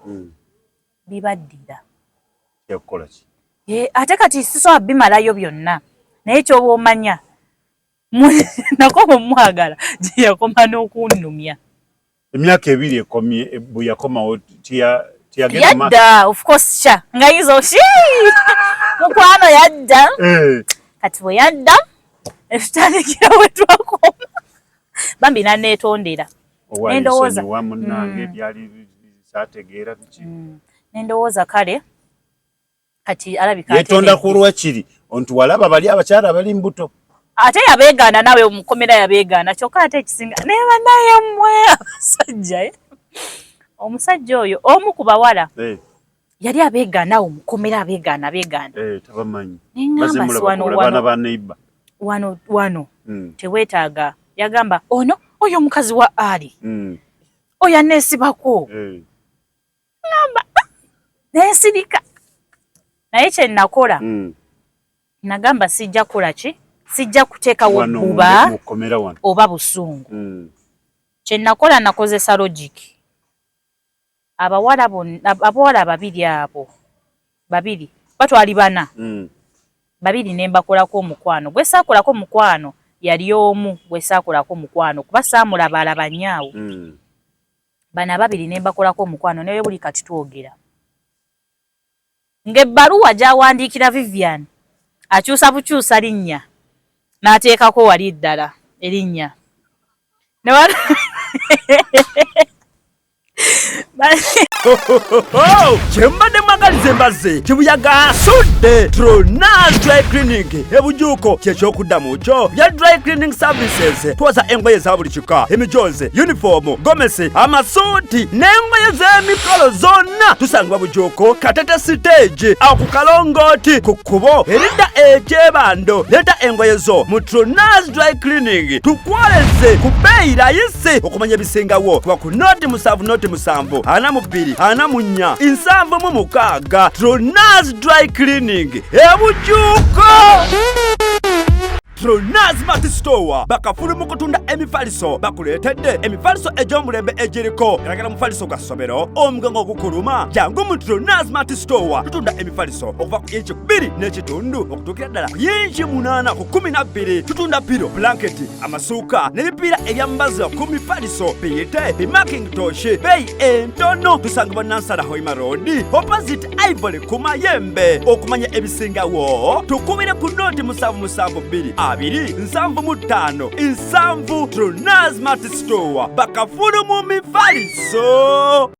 bibaddira. Ate kati sisobola bimalayo byonna, naye kyoba omanya, nakoma omwagala gye yakoma n'okunnumya. Emyaka 2 ekomye, bwe yakomawo? Yadda, of course, sha nga yizo shi mukwano yadda. Kati bwe yadda etutandikira we twakoma, bambi naneetondera. Nendowooza munnange byali saategeera biki. Nendowooza kale kati alabika yetonda ku lwakiri nti walaba bali abakyala bali mbuto. Ate yabeegaana naawe omukomera yabeegaana, kyokka ate ekisinga naye banaye mmwe abasajja, eh? Omusajja oyo omu ku bawala yali abeegaana awo mukomera, abeegaana, abeegaana. Tabamanyi. Neŋŋamba si wano baana ba neighbor. Wano wano teweetaaga. Yagamba ono oyo omukazi wa Ali oyo aneesibako. Ŋŋamba nensirika, naye kye nakola, nagamba sijja kukola ki, sijja kuteekawo Wano bbuba mukomera wano oba busungu. Kye nakola, nakozesa logic. Abawala bonna, abawala babiri abo babiri batwali bana, babiri ne mbakolako omukwano. Gwe saakolako mukwano yali omu, gwe saakolako mukwano kuba saamulabaalaba nnyo. Bano ababiri ne mbakolako omukwano, naye buli kati twogera ng'ebbaluwa gy'awandiikira Vivian akyusa bukyusa linnya n'ateekako wali ddala erinnya. Ne Kyembadde mwagaliza embazzi kibuyaga asudde Tronas Dry Cleaning ebujuuko kyekyokuddamu kyo bya dry cleaning services. Twoza engoye za buli kika, emijoozi, yunifoomu, gomesi, amasuuti n'engoye z'emikolo zonna. Tusangibwa Bujuuko, Katete siteegi, awo ku kalongooti ku kkubo eridda ekyebando. Leeta engoye zo mu Tronas Dry Cleaning tukwoleze ku bbeeyi layisi. Okumanya ebisingawo kuba ku 0 7 0 7 42 44 76. Tronas Dry Cleaning ebujuuko. Tronas Mart Store bakafulu mu kutunda emifaliso. Bakuleetedde emifaliso egy'omulembe egiriko galagala. Mufaliso gwa ssomero, omugongo ogukuluma, jangu mu Tronas Mart Store. Tutunda emifaliso okuva ku inchi 2.5 okutuukira ddala ku yinchi 8 ku 12. Tutunda pillow, blanketi, amasuuka n'ebipiira ebyambazibwa ku mifaliso, biyite bimakintosh, beeyi entono. Tusangibwa Nansana Hoima Road, opposite Ivory ku Mayembe. Okumanya ebisingawo tukubire ku 077 2 2 75 7. Tronas Mart Store bakafulu mu mifaliso.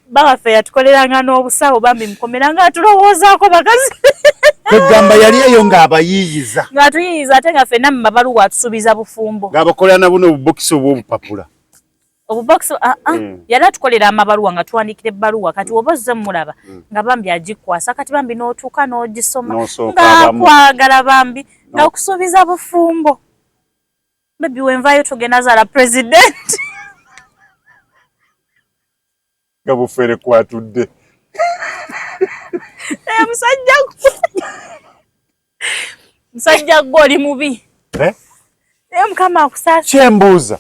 Bawaffe yatukoleranga n'obusawo bambi mukomera nga atulowoozaako bakazi. Kwegamba yali eyo ng'abayiiyiza. Ng'atuyiiyiza, ate nga ffenna mu mabaluwa atusuubiza bufumbo. Ng'abakolera na buno obubokisi obw'obupapula. Obubokisi, ah, ah. Yali atukolera amabaluwa nga tuwandikira ebbaluwa. Kati woba ozze mulaba nga bambi agikwasa, kati bambi n'otuuka n'ogisoma. N'osooka abamu. Ng'akwagala bambi, ng'akusuubiza bufumbo. Baby, wenvaayo tugenda zaala president. Nga bufere kwatudde. Eh, musajja musajja gwe oli mubi. Eh? Naye Mukama akusaasire. Kyembuuza,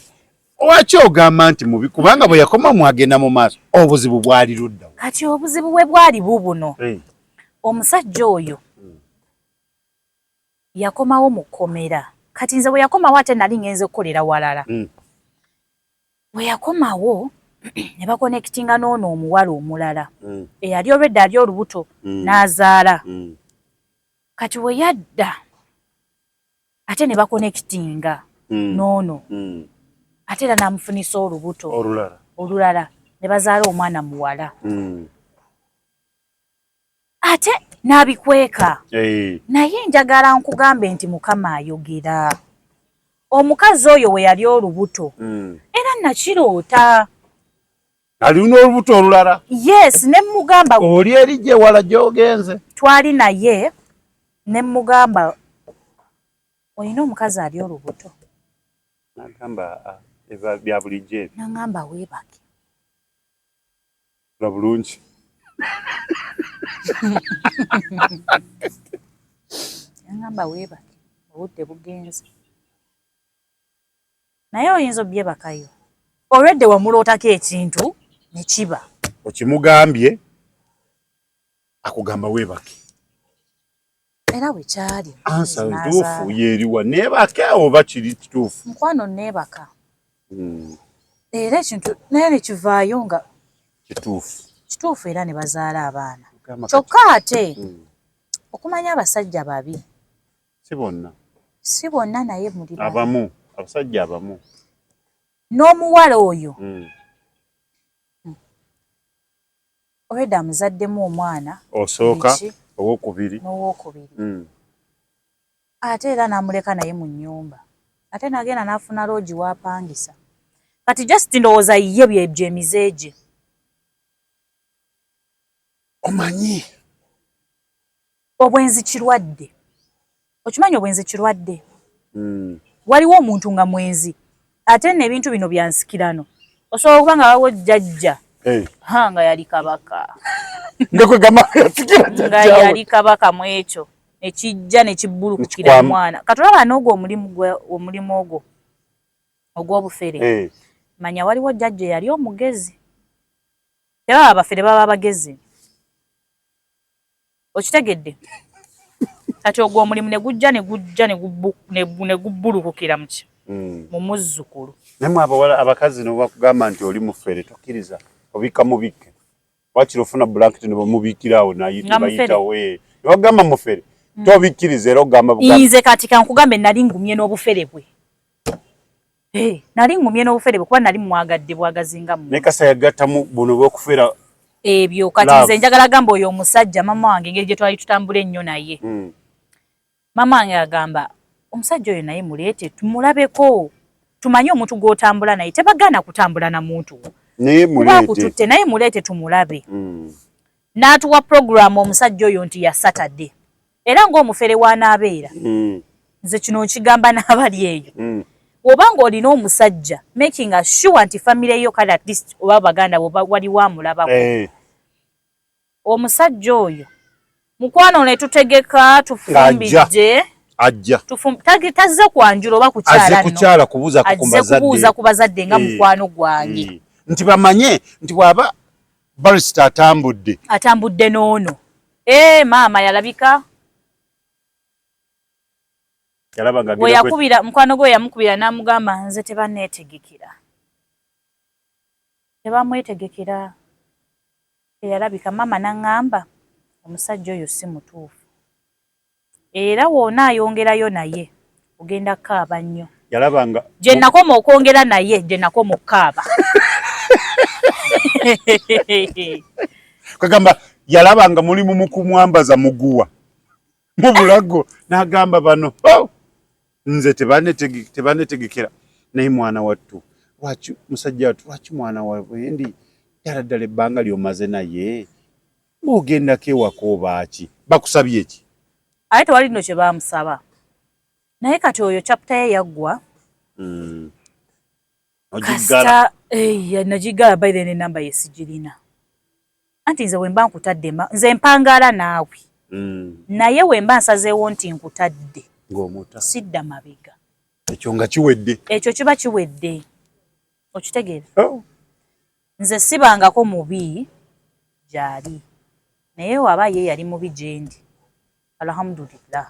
lwaki ogamba nti mubi? Kubanga bwe yakoma mwagenda mu maaso, obuzibu bwali luddawo? Kati obuzibu bwe bwali bubuno: omusajja oyo yakomawo mu kkomera. Kati nze bwe yakomawo, ate nali ngenze kukolera walala. Bwe yakomawo ne baconnectinga n'ono omuwala omulala eyali olwedda ali olubuto n'azaala. Kati we yadda ate ne baconnectinga n'ono, ate era n'amufunisa olubuto. Olulala. Olulala, ne bazaala omwana muwala. Ate n'abikweka. Naye njagala nkugambe nti Mukama ayogera. Omukazi oyo we yali olubuto, era nakiroota. Alina olubuto olulala? Yes, ne mugamba. Oli eri gye wala gy'ogenze. Twali naye, ne mugamba, "Olina omukazi ali olubuto?" Nagamba, "Ah, eba bya bulijjo ebyo." Naŋŋamba, "Weebake." La bulungi. Naŋŋamba, "Weebake, obudde bugenze." Naye oyinza obyebakayo olwedde wamulootako ekintu ne kiba. Okimugambye, akugamba weebake. Era bwe kyali. Answer ntuufu yeeriwa? Neebake oba kiri kituufu? Mukwano, neebaka. Era ekintu naye ne kivaayo nga kituufu. Kituufu, era ne bazaala abaana. Mukama. Kyokka ate okumanya abasajja babi. Si bonna. Si bonna, naye muli babi. Abamu, abasajja abamu. N'omuwala oyo olwedda amuzaddemu omwana. Osooka. Biki? Owokubiri. N'owokubiri. Ate era n'amuleka naye mu nnyumba, ate n'agenda n'afuna loogi w'apangisa. Kati just ndowooza ye byebyo emize gye. Omanyi, Obwenzi kirwadde, okimanyi? Obwenzi kirwadde. Waliwo omuntu nga mwenzi, ate nno ebintu bino bya nsikirano. Osobola okuba nga waliwo jjajja ha nga yali kabaka. Nga kwegamba yasikira nga jjajjaawe. Yali kabaka mu ekyo nekijja nekibbulukukira Nekikwama. mwana. Katulaba n'ogwo omulimu omulimu ogwo ogw'obufere. Manya waliwo jjajja eyali omugezi. Tebaba bafere, baba bagezi, okitegedde? Kati ogwo omulimu ne gujja ne gujja ne gubbulukukira muki? Mu muzzukulu. Naye mwe abawala, abakazi, nobakugamba nti oli mufere, tokkiriza. Obikka mubikke. Wakiri ofuna blanketi nebamubiikira awo. Nga mufere. Nayitawo nebagamba mufere, tobikkiriza era ogamba bugambi. Nze kati kankugambe, nali ngumye n'obufere bwe. Hey, nali ngumye n'obufere bwe kuba nali mwagadde bwagazi nga naye kasa yagattamu buno bwokufera ebyo kati nze njagala gamba oyo omusajja mama wange engeri gye twali tutambula ennyo naye Mama wange agamba omusajja oyo naye muleete tumulabeko tumanye omuntu gw'otambula naye tebagaana kutambula na muntu wo naye muleete kututte naye muleete tumulabe N'atuwa program omusajja oyo nti ya Saturday era ng'omufere w'anaabeera Nze kino nkigamba n'abali eyo Bw'oba ng'olina omusajja making sure nti family yo kale at least oba baganda bo waliwo amulabako eh. Omusajja oyo mukwano ne tutegeka tufumbidde ajja tazze kwanjula oba kukyala kukyala kubuuza ku bazadde kubuuza ku bazadde nga eh. mukwano gwange eh. Nti bamanye nti bw'aba barista atambudde atambudde n'ono ee maama yalabika yalaba nga we yakubira mukwano gwe yamukubira n'amugamba nze tebanneetegekera tebamwetegekera Teyalabika maama nangamba omusajja oyo si mutuufu era w'onaayongerayo naye ogenda kukaaba nnyo. Yalaba nga gye nakoma okwongera naye gye nakoma okukaaba. Kagamba yalaba nga mulimu mu kumwambaza muguwa mu bulago n'agamba bano oh! Nze tebanetegekera naye mwana wattu lwaki musajja wattu lwaki mwana wawendi ddala ddala ebbanga lyomaze naye ng'ogendako ewaka obaaki bakusabye ki? Ate tewali nno kye bamusaba naye kati oyo chapter ye yaggwa Ogiggala. Kasita nagiggala by then enamba ye sigirina anti nze wemba nkutadde nze mpangaala naawe naye wemba nsazeewo nti nkutadde ng'omuta sidda mabega ekyo nga kiwedde ekyo kiba kiwedde okitegeera oh. Nze sibangako mubi gyali naye waba ye yali mubi gyendi alhamdulillah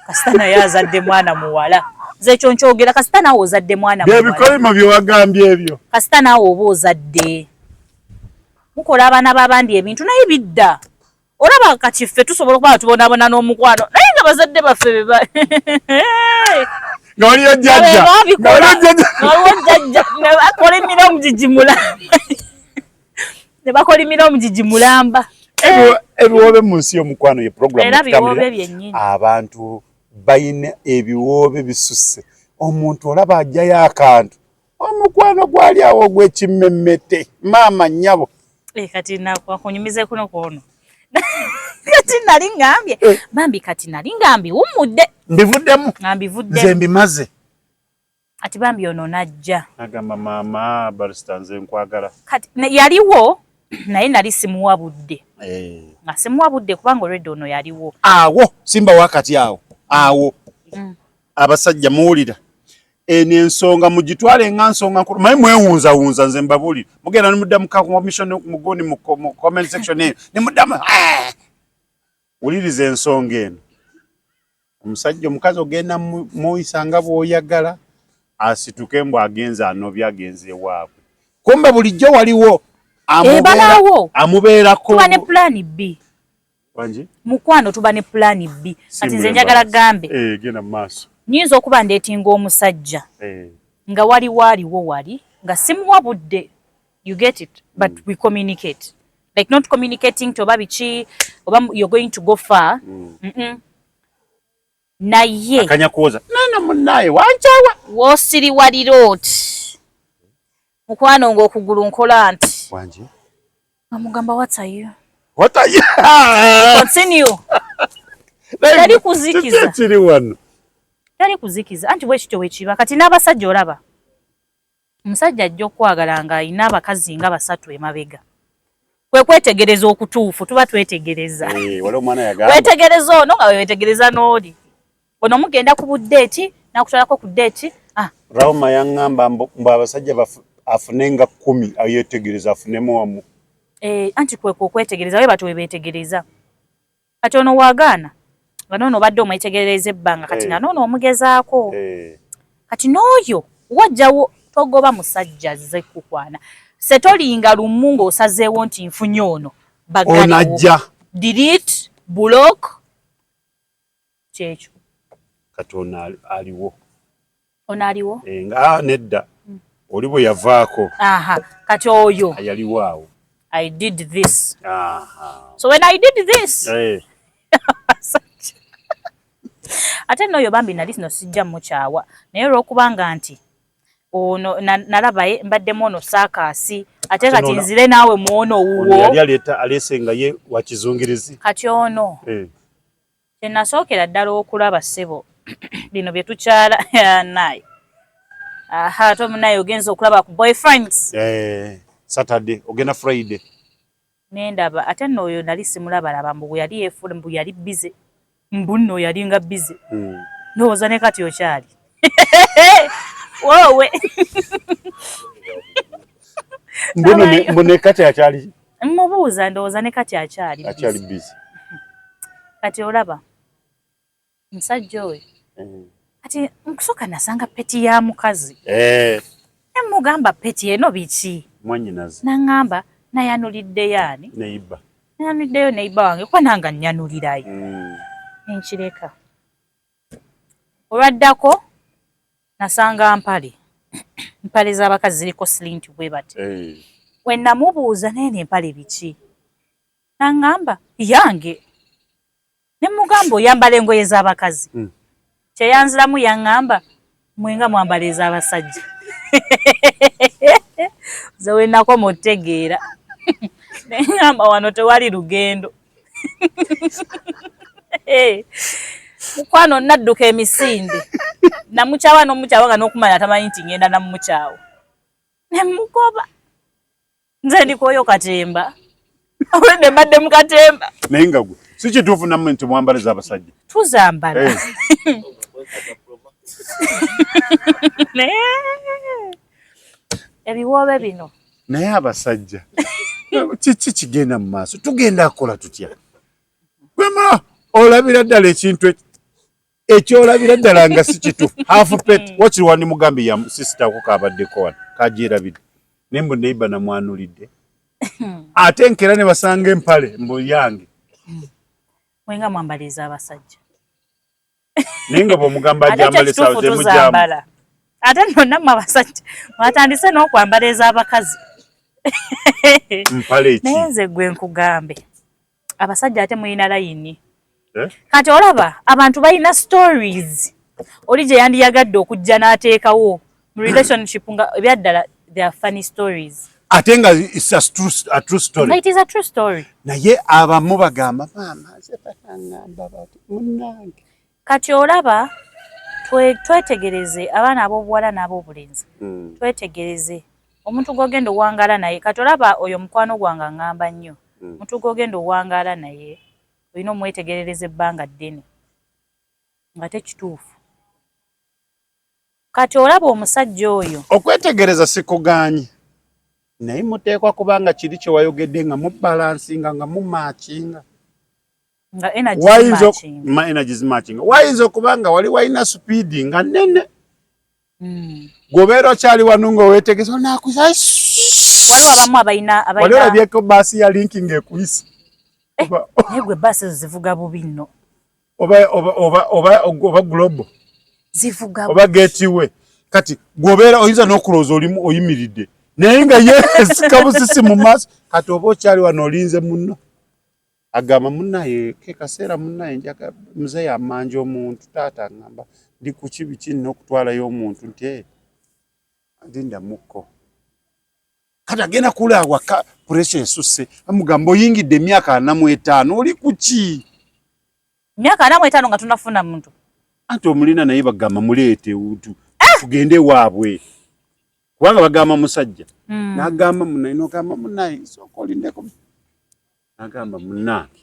kasita naye azadde mwana muwala nze ekyo nkyogera kasita naawe ozadde mwana muwala byebikolimo byewagambye ebyo kasita naawe oba ozadde mukola abaana b'abandi ebintu naye bidda olaba kati ffe tusobola okuba nga tubonaabona n'omukwano naye nga bazadde baffe beba nga waliyo jjajja nga waliwo jjajja ne bakolimira omugigi mulamba ne bakolimira omugigi mulamba ebiwoobe mu nsi y'omukwano ye program era biwoobe byennyini abantu balina ebiwoobe bisusse omuntu olaba ajjayo akantu omukwano gwali awo ogw'ekimmemmete maama nnyabo eh, kati nakunyumize kuno kwono kati nali ngambye eh. Bambi kati nali ngambye wummudde mbivuddemu nga mbivuddemu nze mbimaze ati bambi ono najja agamba maama barista nze nkwagala kati yaliwo naye nali simuwa budde eh. Nga simuwa budde kubanga olwedde ono yaliwo awo simba wakati awo awo Abasajja muwulira eno ensonga mugitwale nga nsonga nkulu maye mwewunzawunza nze mbabuulira mugenda nemudda mu commission mugoni mu comment section eyo nemuddamu ah! Wuliriza ensonga eno omusajja omukazi ogenda muyisa nga bw'oyagala asituke mbu agenze anobye agenze ewaabwe kumbe bulijjo waliwo amubeerako tuba ne plan B Wangi? Mukwano tuba ne plan B. Kati nze njagala gambe. Eh, genda mu maaso. Nyinza okuba ndeetinga omusajja. Eh. Nga waliwo aliwo wali nga simuwa budde. You get it? But we communicate. Like not communicating to oba biki oba you're going to go far. Naye. Akanya kuwoza. Nana munnaye wankyawa. Wosiriwalira oti. Mukwano ng'okugulu nkola nti. Wangi? Amugamba what are you? What are you? Continue. Teri kuzikiza. Kiri wano. Teri kuzikiza. Anti bwe kityo wekiba. Kati n'abasajja olaba. Omusajja ajja okwagala nga alina abakazi nga basatu emabega. Kwe kwetegereza okutuufu tuba twetegereza. Eh, waliwo omwana yagamba. Wetegereza ono nga wetegereza n'oli. Ono mugenda ku buddeeti n'akutwalako ku ddeeti. Ah. Rauma yaŋŋamba mbu abasajja afune nga 10 ayetegereza afunemu wamu. Eh, anti kwe okwetegereza we batyo we beetegereza. Kati ono wagaana nga noono obadde omwetegereza ebbanga kati nga noono omugezaako. Kati n'oyo wajjawo togoba musajja azze kukwana. Setolinga lumu ng'osazeewo nti nfunye ono. Ono ajja. Delete, block. Kyekyo. Kati ono aliwo. Ono aliwo? Eh, nga nedda. Oli bwe yavaako. Aha, kati oyo. Yaliwo awo. I did this. Aha. So when I did this. Eh. Ate n'oyo bambi nali sino sijja mukyawa. Naye olw'okubanga nti ono nalaba mbaddemu ono saakaasi ate kati nzire naawe muono owuwo. Yali aleeta aleese nga ye wa kizungirizi. Kati ono. Eh. Kye nasookera ddala okulaba ssebo bino bye tukyala naye. Aha, ate omunaye ogenze okulaba ku boyfriends. Eh, Saturday ogenda Friday. Nendaba ate nno oyo nali simulabalaba mbu yali yeefuula mbu yali busy. Mbu nno yalinga busy. Ndowooza ne kati okyali. Woowe. Mbu ne kati akyali. Mmubuuza ndowooza ne kati akyali. Akyali busy. Kati olaba musajja oyo kati nkusooka nasanga peti ya mukazi ne mugamba peti eno biki, mwannyinaze naŋŋamba nayanuliddeyo ani neiba nayanuliddeyo neiba wange kuba nanga nnyanulirayo nenkireka. Olwaddako nasanga mpale mpale z'abakazi ziriko slinti bwe bati. We namubuuza naye n'empale biki, naŋŋamba yange. Ne mugamba oyambala engoye z'abakazi. Kyeyanziramu yaŋŋamba mwenga mwambala ez'abasajja. Nze we nakoma otegeera. Ne ŋŋamba wano tewali lugendo. Mukwano nadduka emisinde. Namukyawa n'omukyawa nga n'okumanya tamanyi nti ngenda namukyawa. Ne mugoba. Nze ndikwoyo katemba. Obwedde mbadde mu katemba. Naye nga gwe si kituufu nammwe nti mwambala ez'abasajja. Tuzambala. Ebiwoobe bino. Naye abasajja kiki kigenda mu maaso? Tugenda kukola tutya? Gwema olabira ddala ekintu ekyolabira ddala nga si kituufu. Half pet wakiri wandimugambye ya sister ko kabaddeko wano kagyerabidde. Naye mbu neighbor namwanulidde. Ate enkeera ne basanga empale mbu yange. Mwenga mwambala ez'abasajja. Naye nga bw'omugamba Ate agyambala ekituufu essaawa zemugyamu. tuzambala. Ate nno nammwe abasajja mwatandise n'okwambala ez'abakazi. Mpale ki? Naye nze gwe nkugambe. Abasajja ate mulina layini. Eh? Kati olaba abantu balina stories. Oli gye yandiyagadde okujja n'ateekawo mu relationship nga ebyaddala they are funny stories. Ate nga it's a true story. It is a true story. Naye abamu bagamba maama nze batangamba bati munnange. Kati olaba twetegereze abaana ab'obuwala n'ab'obulenzi. Twetegereze omuntu gw'ogenda owangaala naye. Kati olaba oyo mukwano gwange aŋŋamba nnyo. Omuntu gw'ogenda owangaala naye olina omwetegerereza ebbanga ddene nga tekituufu. Kati olaba omusajja oyo. Okwetegereza sikugaanyi. Naye muteekwa kubanga kiri kye wayogedde nga mubalansinga nga mumakinga. Nga energy zimatching. Ma energy zimatching. Wayinza okuba nga wali walina speed nga nnene. Gwobeera okyali wano ng'oweetegese onaakuza. Waliwo abamu abalina Wali olabyeko bbaasi ya Link ng'ekuyise. Naye gwe bbaasi ezo zivuga bubi nno. Oba Global. Zivuga Oba Gateway. Kati gwobeera oyinza n'okulowooza olimu oyimiridde. Naye nga ye esika busisi mu maaso. Kati oba okyali wano olinze munno. Agamba munnaye ke kaseera munnaye njaga muzeeyi amanja omuntu taata angamba ndi ku kibi kinna okutwalayo omuntu nti ndinda mukko. Kati agenda kula awaka pressure esusse amugamba oyingidde emyaka 45 oli ku ki? Emyaka 45 nga tunafuna muntu. Anti omulina naye bagamba muleete tugende waabwe. Kubanga bagamba musajja. N'agamba munnaye n'ogamba munnaye sooka olindeko. N'agamba munnange.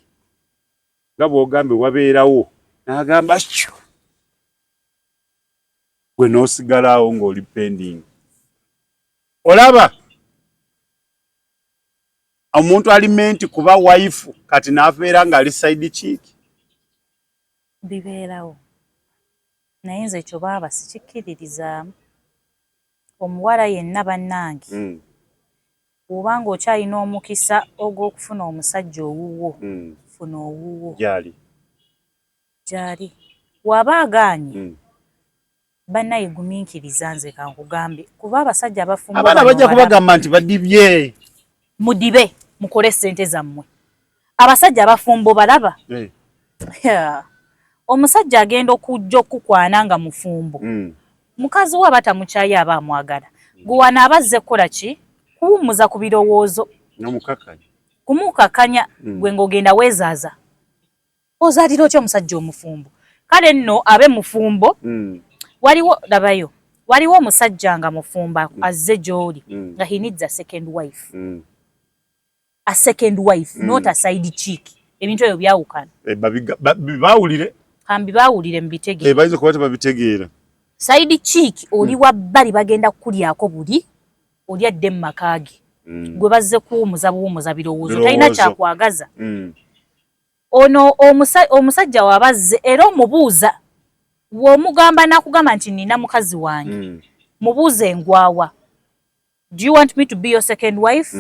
Nga bw'ogambe wabeerawo. N'agamba kyo. Gwe n'osigala awo ng'oli pending. Olaba omuntu ali meant kuba wife kati n'abeera ng'ali side chick. Bibeerawo. Naye nze ekyo baaba sikikkiririzaamu. Omuwala yenna bannange. Bw'oba ng'okyalina omukisa ogw'okufuna omusajja owuwo, funa owuwo. Gy'ali. Gy'ali. Bw'aba agaanye, Bannaye gumiikiriza, nze kankugambe, kuba abasajja abafumbo Abaana bano bajja balaba. kubagamba nti badibye. Mudibe, mukole sente zammwe. Abasajja abafumbo balaba. Yeah. Omusajja agenda okujja okukwana nga mufumbo, mukazi we aba tamukyaye, aba amwagala. Gwe wano aba azze kukola ki? Kuwummuza ku birowoozo. Nomukakanya. Kumukakanya. Gwe ng'ogenda weezaaza, ozaalira otya omusajja omufumbo? Kale nno abe mufumbo. Waliwo, labayo, waliwo omusajja nga mufumbo azze gy'oli nga he needs a second wife. A second wife, not a side chick. Ebintu ebyo byawukana. Eh, bawulire. Kambi bawulire, mubitegeere. Eh, bayinza okuba tebabitegeera. Side chick oli wa bbali, bagenda kukulyako buli oli adde mu maka ge. Gwe bazze kuwumuza buwumuza birowoozo, talina Birowoozo. kyakwagaza. Ono omusajja wabazze era omubuuza, w'omugamba n'akugamba nti nina mukazi wange. Mubuuze engwawa, do you want me to be your second wife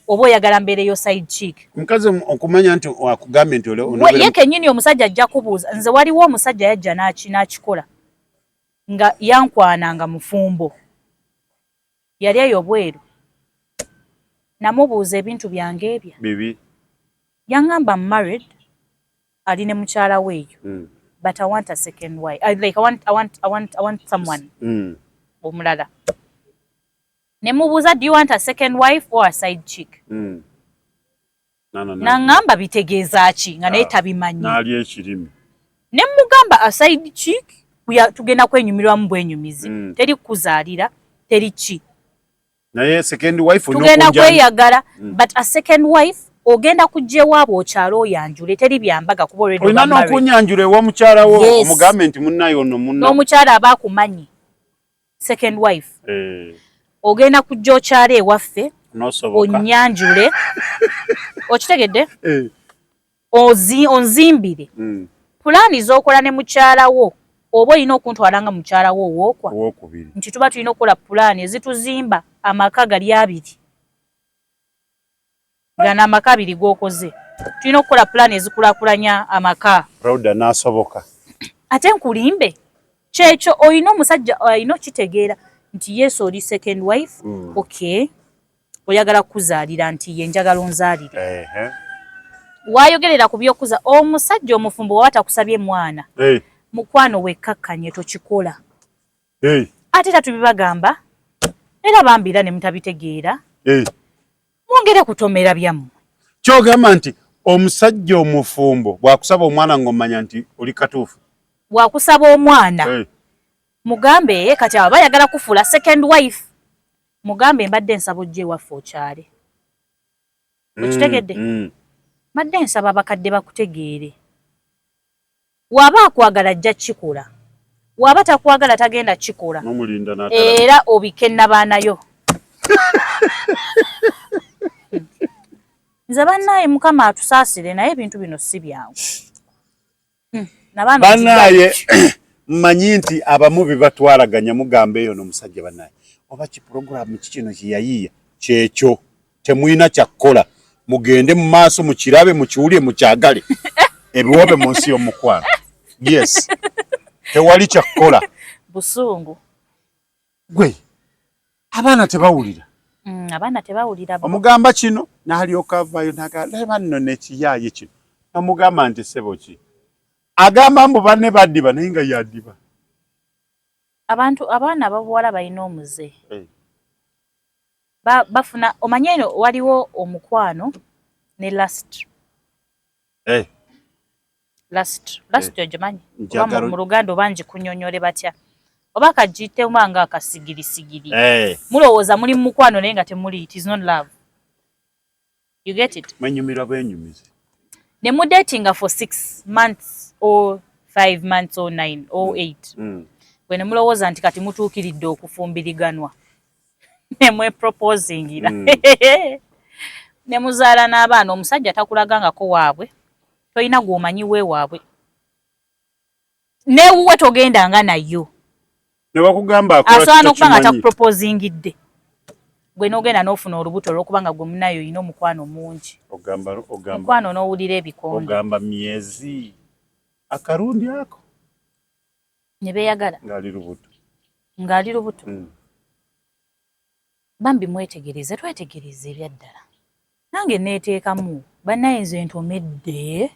oba oyagala mbeere your side chick? Omukazi okumanya nti akugambye nti Ye kennyini omusajja ajja kubuuza. Nze waliwo omusajja yajja n'akikola nga yankwana nga mufumbo, yali eyo bweru. Namubuuza ebintu byange ebya Bibi. Yaŋŋamba married, ali ne mukyala we eyo, but I want a second wife. Like I want someone omulala. Ne mubuuza, do you want a second wife or a side chick? No. Naŋŋamba bitegeeza ki, nga naye Ah, tabimanyi. N'alya ekirimi. Ne mugamba a side chick, tugenda kwenyumirwamu bwenyumizi. Teri kuzaalira, teri ki. Naye second wife olina Tugenda kweyagala, but a second wife ogenda kujja ewaabwe okyalo oyanjule, teri byambaga kuba already Olina oba married. n'okunyanjula ew'omukyala wo. Yes. Omugambe nti munnaye ono munna. N'omukyala aba akumanyi. Second wife, ogenda kujja okyalo ewaffe, N'osoboka. onyanjule, okitegedde? Eh. Onzimbire. Pulaani z'okola ne mukyala wo, oba olina okuntwala nga mukyala wo owookwa Owokubiri. Nti tuba tulina okukola pulaani ezituzimba amaka gali abiri. Gano amaka abiri g'okoze, tulina okukola pulaani ezikulaakulanya amaka. Rauda n'asoboka. Ate nkulimbe, kyekyo olina omusajja alina okitegeera nti yes, oli second wife. Okay, oyagala kuzaalira, nti ye njagala onzaalire. Wayogerera ku byokuza, omusajja omufumbo waba takusabye mwana, mukwano wekkakkanye, tokikola. Ate era tubibagamba era bambira ne mutabitegeera. Mwongere kutomera byammwe. Kyogamba nti omusajja omufumbo bw'akusaba omwana ng'omanya nti oli katuufu. Bwakusaba omwana, mugambe, "Eh, kati abo bayagala kufuula second wife." Mugambe, mbadde nsaba ojja ewaffe okyale. Okitegedde? Mm. Mbadde nsaba abakadde bakutegeere. Waba akwagala ajja kukikola, waba takwagala tagenda kukikola. N'omulinda n'atalaba. Era obike nabaanayo. Nze bannaye, Mukama atusaasire, naye ebintu bino si byangu. Nabaana. Bannaaye, mmanyi nti abamu bibatwalaganya, mugamba eyo n'omusajja, bannaaye, oba kipuroguramu ki kino kyeyayiiya kyekyo, temulina kyakkola, mugende mu maaso mukirabe, mukiwulire, mukyagale, ebiwoobe mu nsi y'omukwano. Yes, tewali kyakkola. Busungu. Gwe abaana tebawulira. Abaana tebawulira bo. Omugamba kino n'alyoka avaayo nagamba nno nekiyaaye kino, nomugamba nti ssebo ki, agamba mbu banne baddiba naye nga yaddiba. Abantu, abaana ababuwala balina omuze. Eh. Bafuna omanye eno waliwo omukwano ne lust. Lust, lust ogimanyi? Oba mu Luganda oba ngikunyonyole batya, oba kagiyitemu nga akasigirisigiri? Mulowooza muli mu mukwano naye nga temuli. It is not love, you get it? Mwenyumirwa bwenyumizi. Ne mudatinga for 6 months or 5 months or 9 or 8, bwe ne mulowooza nti kati mutuukiridde okufumbiriganwa, ne mweproposingira, ne muzaala n'abaana. Omusajja takulagangako waabwe, tolina gw'omanyi weewaabwe, neewuwe togendanga nayo. Ne bakugamba akola. Asobola n'okuba nga kitokimanyi. Takuproposingidde, gwe n'ogenda n'ofuna olubuto olw'okubanga gwe munayo olina omukwano mungi. Ogamba Mukwano n'owulira ebikonde. Ogamba myezi akarundi ako Ne beeyagala. Ng'ali lubuto. Ng'ali lubuto. Bambi mwetegereze, twetegereze ebyaddala. Nange neeteekamu bannaye, nze ntomedde.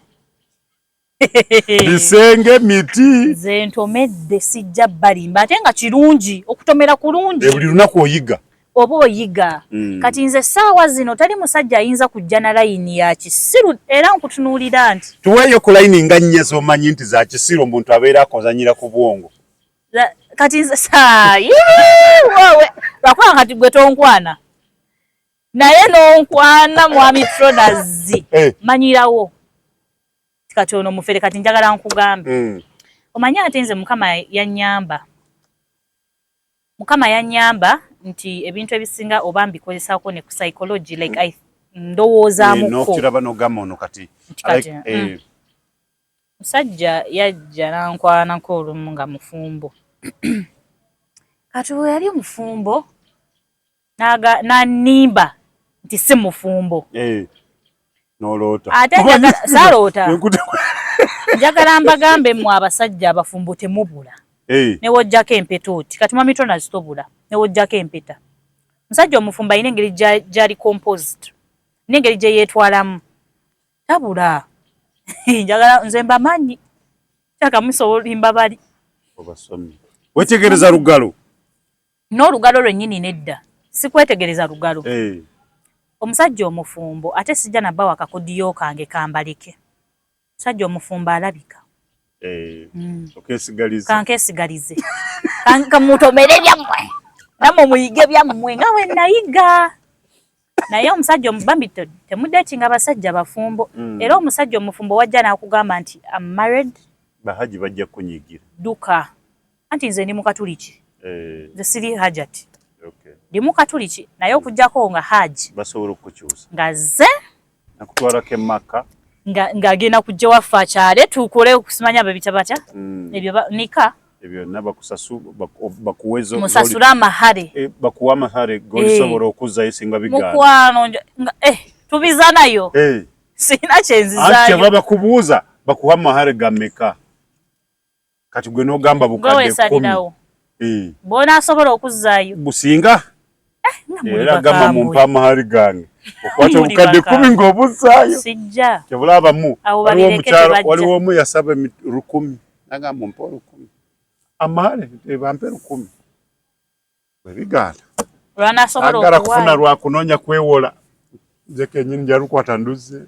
Bisenge miti. Nze ntomedde, sijja balimba, ate nga kirungi okutomera kulungi. Buli lunaku oyiga. Oba oyiga. Kati nze essaawa zino tali musajja ayinza kujja na layini ya kisiru era nkutunuulira nti tuweeyo ku layini nga nnya z'omanyi nti za kisiru, omuntu abeera akozanyira ku bwongo. Kati nze saayi wowe lwakuba kati gwe tonkwana naye nonkwana mwami Tronazi. Manyirawo kati ono mufere. Kati njagala nkugambe, omanyi ate nze Mukama yanyamba, Mukama yanyamba nti ebintu ebisinga oba mbikozesaako ne ku psychology, like I ndowoozaamuko. Nokiraba nogamba ono kati. Nti kati, Musajja yajja nankwanako olumu nga mufumbo. Kati bwe yali mufumbo n'annimba nti si mufumbo. Noloota. Ate saaloota. Njagala mbagambe mmwe abasajja abafumbo temubula. Newojjako empeta oti kati mwami Tronas tobula newojjako empeta. Musajja omufumbo alina engeri gy'ali composed n'engeri gye yeetwalamu, tabula. Njagala nze mbamanyi kyakamusobolimba bali. Obasomye wetegereza lugalo. N'olugalo lwennyini nedda, sikwetegereza lugalo. Omusajja omufumbo, ate sijja nabbawa akakodiyo kange kambaleke, omusajja omufumbo alabika. Okesigaliza. Kankesigalize, kamutomere byammwe nammwe muyige byammwe nga bwe nayiga. Naye omusajja bambi temudatinga abasajja bafumbo. Era omusajja omufumbo wajja n'akugamba nti am married, Bahaji bajja kunyigira. Dduka, anti nze ndi mukatuliki. Nze siri hajati, ndi mukatuliki, naye okugjako nga haji basobola okukukyusa. Nga ze nakutwalako emaka. Ng'agenda kujja waffe akyale tukole okusimanya bebita batya ebyo nika. Ebyo byonna bakuwe musasule amahare. Bakuwe amahare golisobola okuzzayo singa bigaana. Mukwano tubiza nayo, sirina kyenzizaayo. Kyeva bakubuuza bakuwa amahare gameka, kati gwe n'ogamba bukadde 10. Bw'onaasobola okuzzaayo. Businga era gamba mumpa amahari gange, okwata obukadde 10 ng'obuzzaayo. Sijja. Kyebulabamu waliwo omukyalo, waliwo omu yasaba 1000, nagamba mumpe 1000 amahare, bampe 1000, bwe bigaana agala kufuna lwakunoonya kwewola, nze kenyini njalukwata nduzze.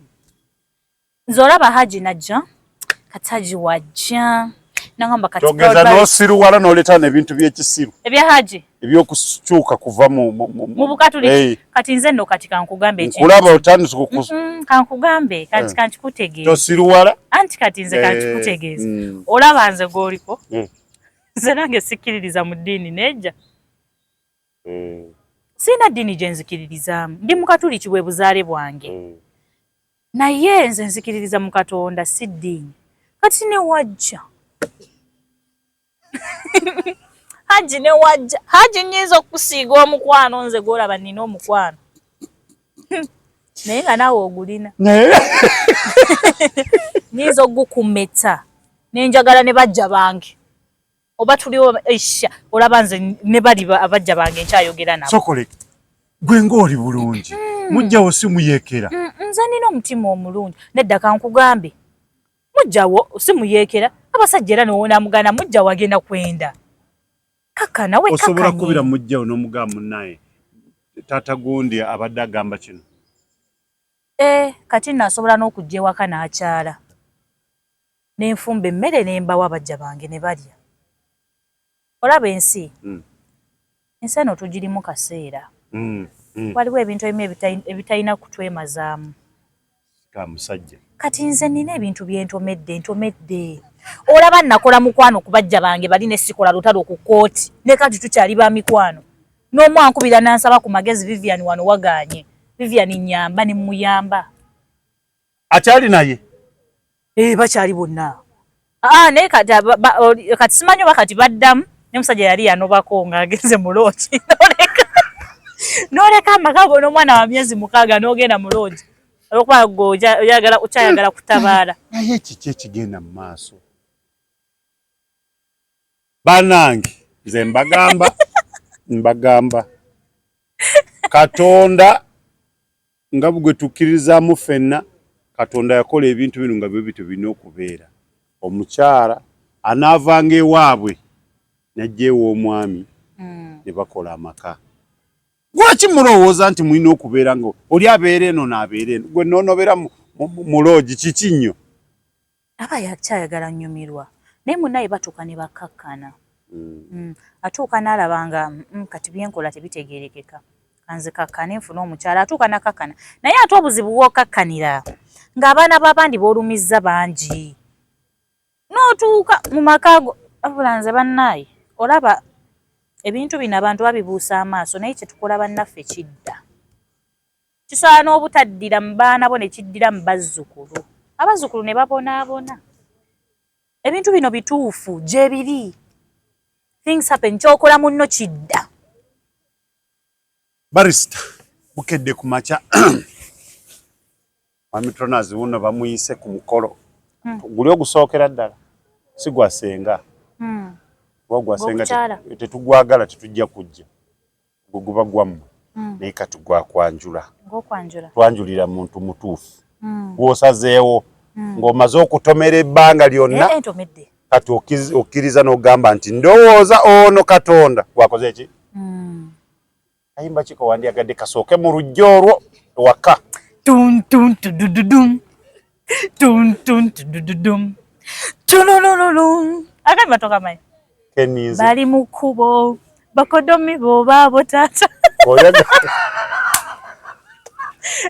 Nze olaba haji najja, kati haji wajja nagamba kati togeza n'osiruwala n'oleeta n'ebintu by'ekisiru. Ebya haji. Ebyokukyuka kuva mu mu bukatuliki. Kati nze nno kati kankugambe ekintu. Nkulaba otandise Kankugambe kati kankikutegeeza. Tosiruwala. Anti kati nze kankikutegeeza. Olaba nze gw'oliko, nze nange sikkiririza mu ddiini nejja. Sirina ddiini gye nzikiririzaamu, ndi mukatuliki bwe buzaale bwange, naye nze nzikiririza mu Katonda, si ddiini. Kati newajja haji, newajja haji, nyinza okukusiiga omukwano. Nze gwolaba nina omukwano, naye nga naawe ogulina, nyinza ogukumeta nenjagala ne bajja bange oba tuliwo isha. Olaba nze ne bali abajja bange nkyayogera nabo. Sokole gwe ng'oli bulungi, mujjawo si muyeekera. Nze nina omutima omulungi. Nedda, kankugambe, mujjawo si muyeekera. Abasajja era nowonamugana mujjawo agenda kwenda kaka nawe. Osobola kukubira mujjawo n'omugamba munnaye taata gundi abadde agamba kino. Eh, kati nno asobola n'okujja ewaka n'akyala nenfumba emmere nembawa abajja bange ne balya. Olaba ensi, ensi eno tugirimu kaseera. Waliwo ebintu ebimu ebitalina kutwemazaamu. Ka musajja. Kati nze nina ebintu byentomedde, ntomedde. Olaba nakola mukwano ku bajja bange bali ne sikola lutalo ku kkooti, ne kati tukyali ba mikwano. N'omu ankubira n'ansaba ku magezi, Vivian wano wagaanye, Vivian nyamba, ne muyamba. Akyali naye? Eh, bakyali bonna. Ah, naye kati kati simanyi oba kati baddamu ne musajja yali yanobako ng'agenze mu loogi. N'oleka amaka go n'omwana wa myezi 6 n'ogenda mu loogi olwokuba gwe oyagala okyayagala kutabaala. Naye kiki ekigenda mu maaso, bannange? Nze mbagamba mbagamba Katonda nga gwe tukkirizaamu ffenna, Katonda yakola ebintu bino nga bwe bityo birina okubeera. Omukyala anaavanga ewaabwe n'ajja ew'omwami ne bakola amaka. Lwaki mulowooza nti mulina okubeera nga oli abeera eno n'abeera eno, gwe n'onobeera mu loogi kiki nnyo? Aba yakyayagala nyumirwa naye munaye batuuka ne bakkakkana. Atuuka n'alaba nga kati byenkola tebitegeerekeka, kanzikakkane nfune omukyala. Atuuka nakakkana, naye ate obuzibu w'okakkanira ng'abaana b'abandi b'olumizza bangi, n'otuuka mu maka go. Wabula nze bannaaye olaba ebintu bino abantu babibuusa amaaso, naye kye tukola bannaffe kidda. Kisobola n'obutaddira mu baana bo ne kiddira mu bazzukulu, abazzukulu ne babonaabona. Ebintu bino bituufu gyebiri, things happen, kyokola munno kidda. Barista bukedde ku makya, Mwami Tronas wuno bamuyise ku mukolo guli ogusookera ddala, si gwa ssenga, kuba gwa ssenga tetugwagala, tetujja kujja, gwe guba gwammwe, naye kati gwakwanjula, twanjulira muntu mutuufu gwosazeewo ng'omaze okutomera ebbanga lyonna, kati okkiriza n'ogamba nti ndowooza ono Katonda gwakoze ki. Kayimba kiko wandyagadde kasooke mu lujja olwo ewaka? Tuntuntudududum tuntuntudududum tululululu, akayimba tokamanyi? Bali mu kkubo bakodomi bo baabo taata,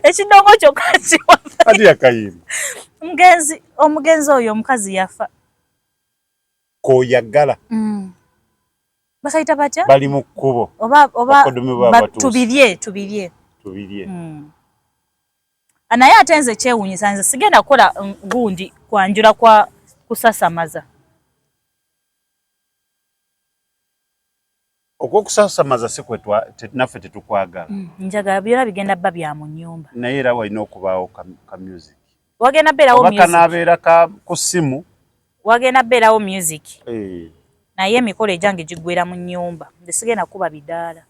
ekidongo kyokka kiwa. Ati yakayimba? Omugenzi, omugenzi oyo omukazi yafa. Koyagala. Bakayita batya? Bali mu kkubo. Oba oba tubirye tubirye. Tubirye. Naye ate nze kyewuunyisa, nze sigenda kukola gundi kwanjula kwa kusasamaza. Okwokusasamaza si kwe naffe tetukwagala. Njagala byonna bigenda bba bya mu nnyumba. Naye era walina okubaawo ka music. Wagenda beerawo music. Oba kanaabeera ka ku ssimu. Wagenda beerawo music. Naye emikolo egyange giggwera mu nnyumba. Nze sigenda kukuba bidaala.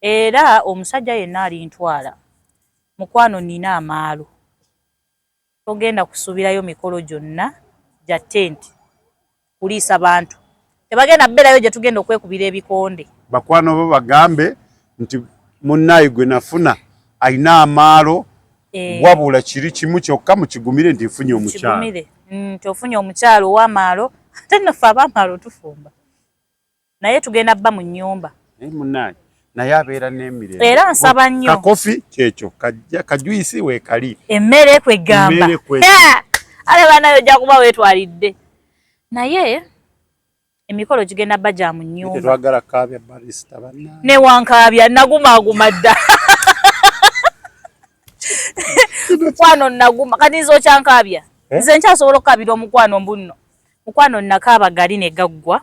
Era omusajja yenna alintwala, mukwano nnina amaalo. Togenda kusuubirayo mikolo gyonna gya tent kuliisa bantu. Tebagenda beerayo gye tugenda okwekubira ebikonde. Bakwano bo bagambe nti munnaayi gwe nafuna alina amaalo, wabula kiri kimu kyokka, mukigumire nti nfunye omukyala. Kigumire nti ofunye omukyala ow'amaalo, ate nno ffe ab'amaalo tufumba. Naye tugenda bba mu nnyumba. Naye munnaayi naye abeera n'emirembe. Era nsaba nnyo. Kakofi kyekyo kajuisi weekali. Emmere kwegamba. Ale banayo ojja kuba weetwalidde. Naye emikolo gigenda bba gya mu nnyumba. Tetwagala kaabya barista bannange. Ne wankaabya nagumaaguma dda. Mukwano naguma, kati nze okyankaabya. Nze nkyasobola okukaabira omukwano mbunno. Mukwano nakaaba gali ne gaggwa.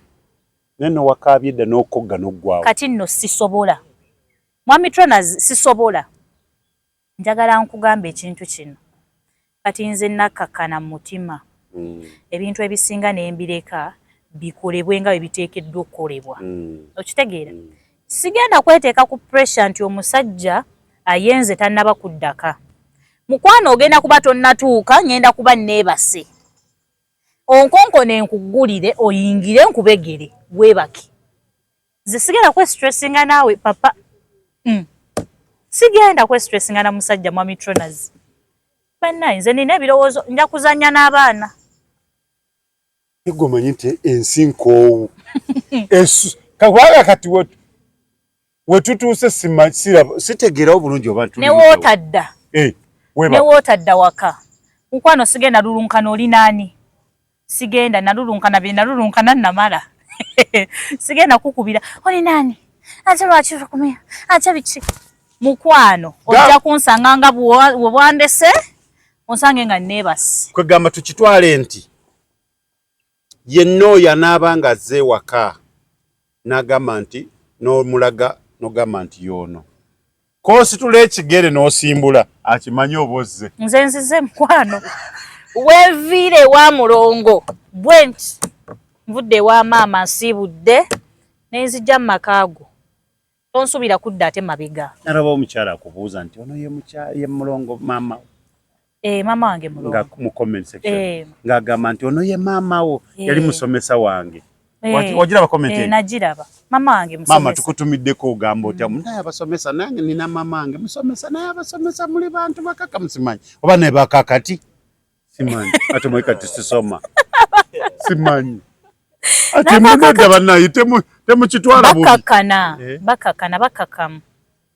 Naye nowakaabye dda n'okogga n'oggwawo. Kati nno sisobola. Mwami Tronas sisobola. Njagala nkugambe ekintu kino. Kati nze nakkakkana mu mutima. Ebintu ebisinga ne mbireka bikolebwe nga bwe biteekeddwa okukolebwa. Okitegeera? Sigenda kweteeka ku pressure nti omusajja ayenze tannaba kuddaka. Mukwano ogenda kuba tonnatuuka, ngenda kuba nneebase. Onkonkone nkuggulire oyingire nkubegere weebake. Nze sigenda kwestressinga naawe papa. Sigenda kwestressinga na musajja mwami Tronas. Bannaye nze nina ebirowoozo, nja kuzannya n'abaana. Gwe omanyi nti ensi nkoowu. Kubanga kati wetutuuse sitegeerawo bulungi oba newootadda newootadda waka mukwano sigenda lulunkana oli naani, sigenda nalulunkana bye nalulunkana namala, sigenda kukubira oli naani, ate lwaki tukumya ate biki. Mukwano ojja kunsanga nga bwandese, onsange nga neebase. Kwegamba tukitwale nti yenna oyo anaaba nga azze ewaka n'agamba nti n'omulaga n'ogamba nti y'ono, k'ositula ekigere n'osimbula akimanye oba ozze. Nze nzize mukwano, weeviire ewa mulongo bwe nti nvudde ewa maama nsiibudde. Nenzija mu maka go, tonsuubira kudda ate mabega. Nalaba omukyala akubuuza nti ono ye mukyala ye mulongo maama wo. Eh, maama wange mulongo. Nga mu comment section. Eh. Ng'agamba nti ono ye maama wo eh. Yali musomesa wange. Eh. Wagiraba comment eyo? Nagiraba. Maama wange musomesa. Maama tukutumiddeko ogamba otya? Naye abasomesa nange nina maama wange musomesa, naye abasomesa muli bantu bakakamu simanyi. Oba naye bakakati? Simanyi. Ate mwe kati sisoma. Simanyi. Ate munedda bannaye temukitwala bubi. Bakakana, bakakana, bakakamu.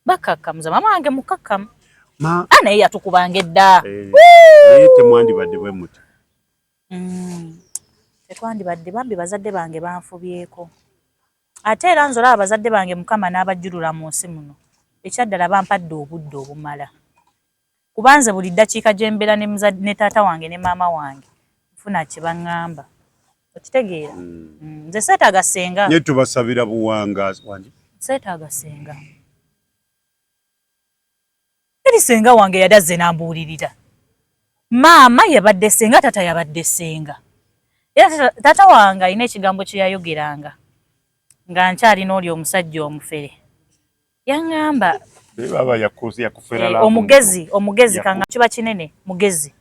Bakakamu. Mama wange mukakamu. Naye yatukubanga edda. Naye temwandibadde bwe mutyo. Tetwandibadde, bambi bazadde bange banfubyeko. Ate era nze olaba bazadde bange Mukama n'abajjulula mu nsi muno. Ekyaddala bampadde obudde obumala. Kuba nze buli ddakiika gye mbeera ne taata wange ne maama wange nfuna kye baŋŋamba. Okitegeera? Nze seetaaga ssenga. Naye tubasabira buwangaazi. Wangi? Seetaaga ssenga. Eri ssenga wange yali azze n'ambuulirira. Maama yabadde ssenga, taata yabadde ssenga. Era taata wange alina ekigambo kye yayogeranga nga nkyalina oli omusajja omufere. Yaŋŋamba baba yakufera omugezi, omugezi kanga kiba kinene, mugezi.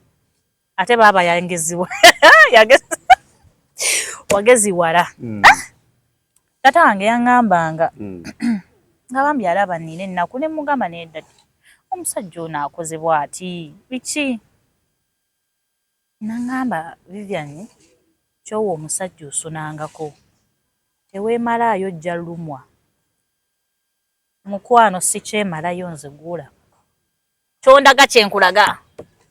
Ate baaba yangeziwa. Wageziwala. Taata wange yaŋŋambanga nga bambi alaba nnina ennaku ne mugamba naye daddy omusajja ono akoze bw'ati biki? N'aŋŋamba Vivian ky'owa omusajja osunangako teweemalaayo ojja lumwa. Mukwano sikyemalayo nze gw'olaba. Ky'ondaga kye nkulaga.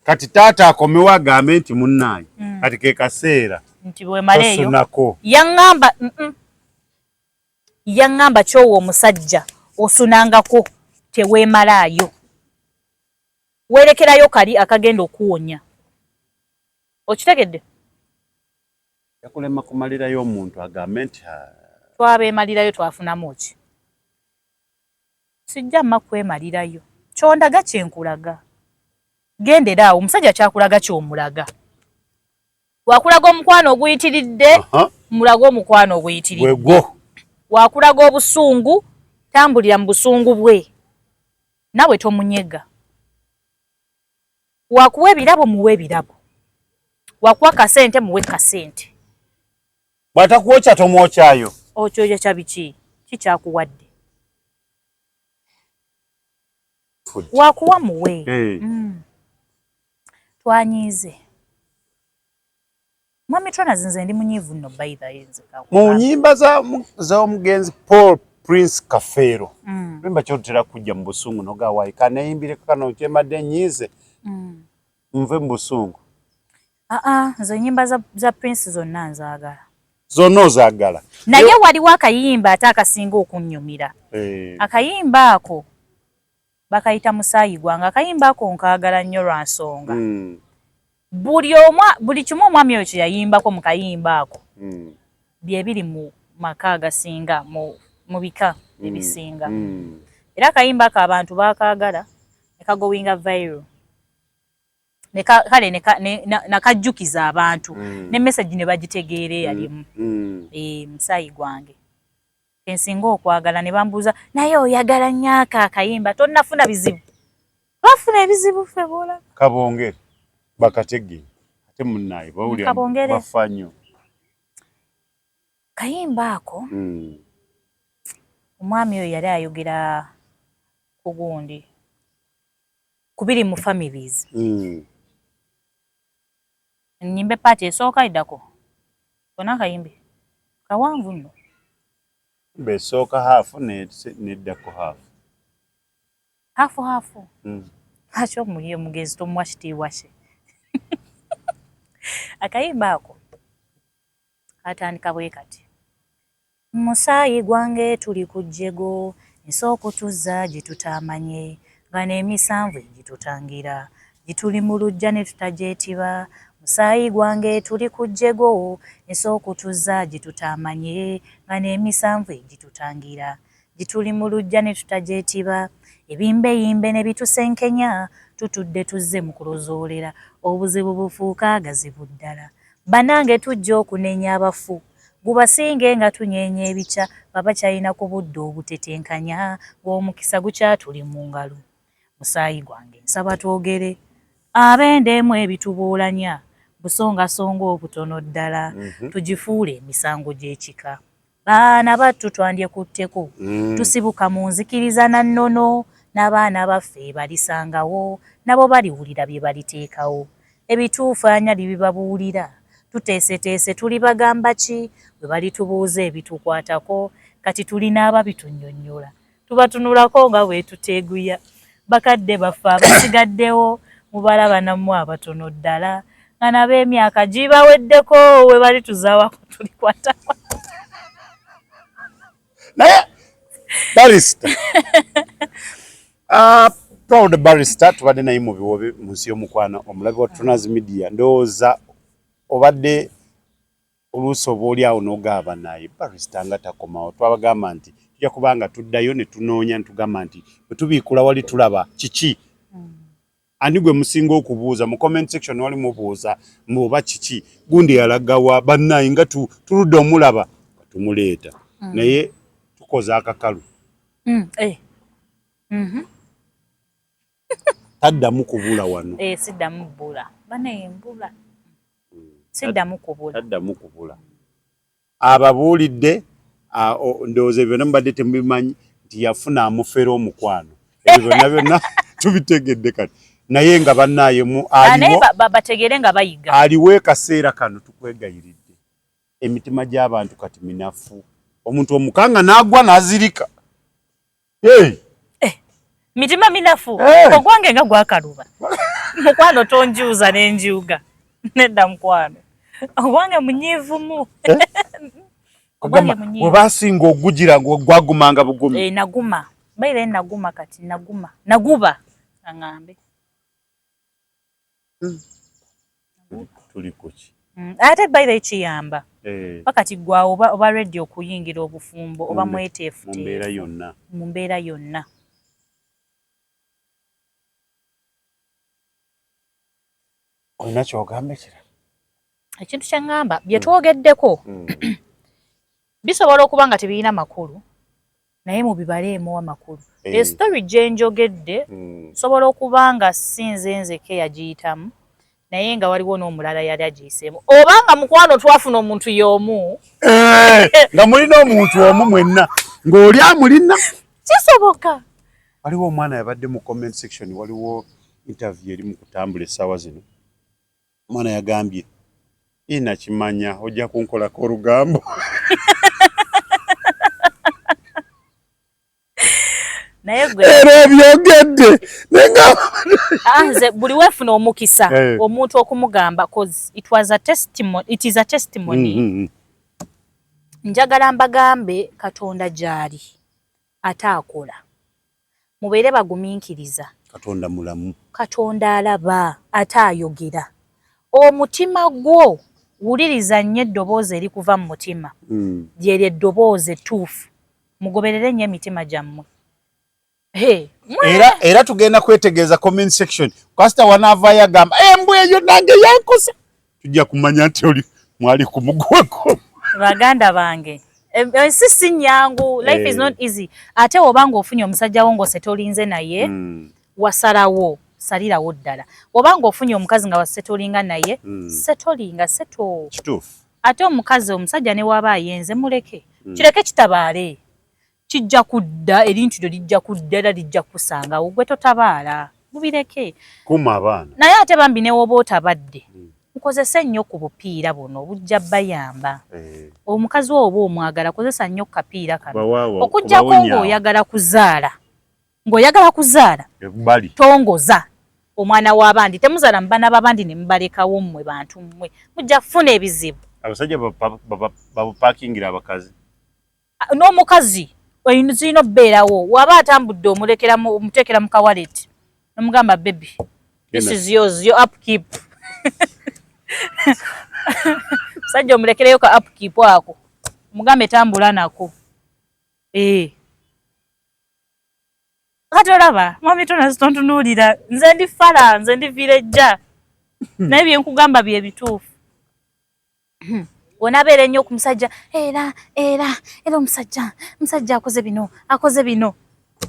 Kati taata akomewo agambe nti munnaaye kati ke kaseera nti bwemaleeyo tosunako. Yaŋŋamba yaŋŋamba ky'owa omusajja osunangako teweemalaayo. Weerekerayo kali akagenda okuwonya. Okitegedde? Yakulema kumalirayo omuntu agambe nti twabeemalirayo twafunamu ki? Sijja mma kwemalirayo. Ky'ondaga kye nkulaga. Gendera awo omusajja kyakulaga ky'omulaga. Wakulaga omukwano oguyitiridde, mulaga omukwano oguyitiridde. Gwegwo. Wakulaga obusungu, tambulira mu busungu bwe. Nawe tomunyega. Wakuwa ebirabo, muwe ebirabo. Wakuwa kasente, muwe kasente. Bw'atakwokya tomwokyayo. Okyokya kya biki? Ki kyakuwadde? Wakuwa muwe. Twanyiize. Mwami Tronas nze ndi munyiivu nno by the way nze Mu nnyimba z'omugenzi Paul Prince Kafeero. Lwimba kyotera kujja mu busungu n'ogamba kaneeyimbireko kano kyembadde nnyiize. Nve mu busungu. Nze ennyimba za Prince zonna nzaagala. Zonna ozaagala. Naye waliwo akayimba ate akasinga okunnyumira. Akayimba ako bakayita Musaayi Gwange. Akayimba ako nkaagala nnyo lwa nsonga. Buli kimu omwami oyo kye yayimbako mu kayimba ako bye biri mu maka agasinga, mu bika ebisinga. Era akayimba ako abantu baakaagala ne kagoinga viral. Kale nakajjukiza abantu ne message ne bagitegeera eyalimu. Musaayi Gwange. Ensinga okwagala ne bambuuza naye oyagala nnyo ako akayimba tonnafuna bizibu. Bafuna ebizibu ffe bw'olaba. Kabongere bakategeere ate munnaye bawulira bafa nnyo. Kayimba ako omwami oyo yali ayogera ku gundi ku biri mu families. Nnyimbe part esooka eddako konna akayimbe kawanvu nno. Esooka half n'eddako half. Half half. Lwaki omuli omugenzi tomuwa kitiibwa kye? Akayimba ako katandika bwe kati. Musaayi gwange tuli ku jjego, ensi okutuzza gye tutaamanye, nga n'emisanvu egitutangira, gituli mu luggya ne tutagyetiba. Musaayi gwange tuli ku jjego, ensi okutuzza gye tutaamanye, nga n'emisanvu egitutangira, gituli mu luggya ne tutagyetiba. Ebimbeyimbe ne bitusenkenya, tutudde tuzze mu kulozoolera, obuzibu bufuuka agazibu ddala. Bannange tujja okunenya abafu. Gubasinge nga tunyeenya ebikya babakyalina ku budde obutetenkanya ng'omukisa gukyatuli mu ngalo. Musaayi gwange nsaba twogere ab'endemu ebitubuulanya busongasonga obutono ddala tugifuule emisango gy'ekika. Baana battu twandyekutteko tusibuka mu nzikiriza na nnono n'abaana baffe balisangawo nabo baliwulira bye baliteekawo. Ebituufu ani alibibabuulira? Tuteeseteese tulibagamba ki bwe balitubuuza ebitukwatako? Kati tulina ababitunnyonnyola tubatunulako nga bwetuteeguya. Bakadde baffe abasigaddewo mubalaba nammwe abatono ddala nga nabo emyaka gibaweddeko we balituzaawako tulikwata. Naye barista proud barista tubadde naye mu biwobe mu nsi y'omukwano omulabi wa Tronas Media ndowooza obadde oluusi oba oli awo n'ogaaba naye barista nga takomawo twabagamba nti tujja kuba nga tuddayo ne tunoonya ne tugamba nti bwe tubiikula wali tulaba kiki ani gwe musinga okubuuza mu comment section wali mubuuza mbu oba kiki gundi yalagawa bannaye nga tuludde omulaba tumuleeta naye tukoze akakalu Taddamu kubula wano. Siddamu bbula banaye mbula siddamu kubula. Taddamu kubula. Ababuulidde ndowooza ebyo byonna mubadde temubimanyi nti yafuna amufera omukwano ebyo byonna byonna tubitegedde kati naye nga bannaaye mu aliwo bategeere nga bayiga aliwo ekaseera kano tukwegayiridde emitima gy'abantu kati minafu omuntu omukanga n'agwa n'azirika. Hey. Mitima minafu ogwange nga gwakaluba mukwano tonjuuza n'enjuuga nedda mukwano ogwange munyiivumu we basinga ogugira gwagumanga bugumi naguma baire naguma kati naguma naguba aŋambe tuli kuki ate baire kiyamba pakati gwawo oba ready okuyingira obufumbo oba mweteefu mu mbeera yonna olina kyogamba ekirala ekintu kye ŋŋamba bye twogeddeko bisobola okuba nga tebirina makulu naye mubibaleemu amakulu. Estori gye njogedde nsobola okuba nga si nze nzekka eyagiyitamu naye nga waliwo n'omulala yali agiyiseemu oba nga mukwano twafuna omuntu y'omu nga mulina omuntu omu mwenna ng'oli amulina kisoboka. Waliwo omwana yabadde mu comment section waliwo interview eri mu kutambula essaawa zino omwana yagambye inakimanya ojja kunkolako olugambo naye gwe era ebyogedde nze buli weefuna omukisa omuntu okumugamba cause it was a testimony, it is a testimony. Njagala mbagambe Katonda gy'ali ate akola mubeere bagumiikiriza. Katonda mulamu. Katonda alaba ate ayogera. Omutima gwo wuliriza nnyo eddoboozi erikuva mu mutima lyeryo eddoboozi ettuufu mugoberere nnyo emitima gyammwe. Era tugenda kwetegereza comment section kasita wanaavaayo agamba embwa eyo nange yankosa tujja kumanya nti oli mwali kumuguwako. Baganda bange ensi si nnyangu, life is not easy. Ate oba ng'ofunye omusajja wo ng'osetolinze naye wasalawo salirawo ddala. Oba ng'ofunye omukazi nga wasetolinga naye setolinga seto. Kituufu. Ate omukazi omusajja ne waba ayenze muleke kireke kitabaale kijja kudda erintu lyo lijja kudda era lijja kukusangawo gwe totabaala mubireke. Kuuma abaana. Naye ate bambi ne woba otabadde mukozese nnyo ku bupiira buno bujja bayamba. Omukazi wo oba omwagala kozesa nnyo ku kapiira kano okuggyako ng'oyagala kuzaala ng'oyagala kuzaala tongoza omwana w'abandi temuzaala mu baana b'abandi ne mubalekawo mmwe bantu mmwe mujja kufuna ebizibu. Abasajja babupakingira abakazi n'omukazi zirina okubeerawo waba atambudde omulekera omuteekera mu kawaleti nomugamba baby this is yours your upkeep musajja omulekereyo ka upkeep ako omugambe tambula nako kati olaba mwami Tonasi tontunuulira nze ndi fala nze ndi virejja naye bye nkugamba bye bituufu. Bw'onaabeera ennyo ku musajja, era era era omusajja musajja akoze bino, akoze bino,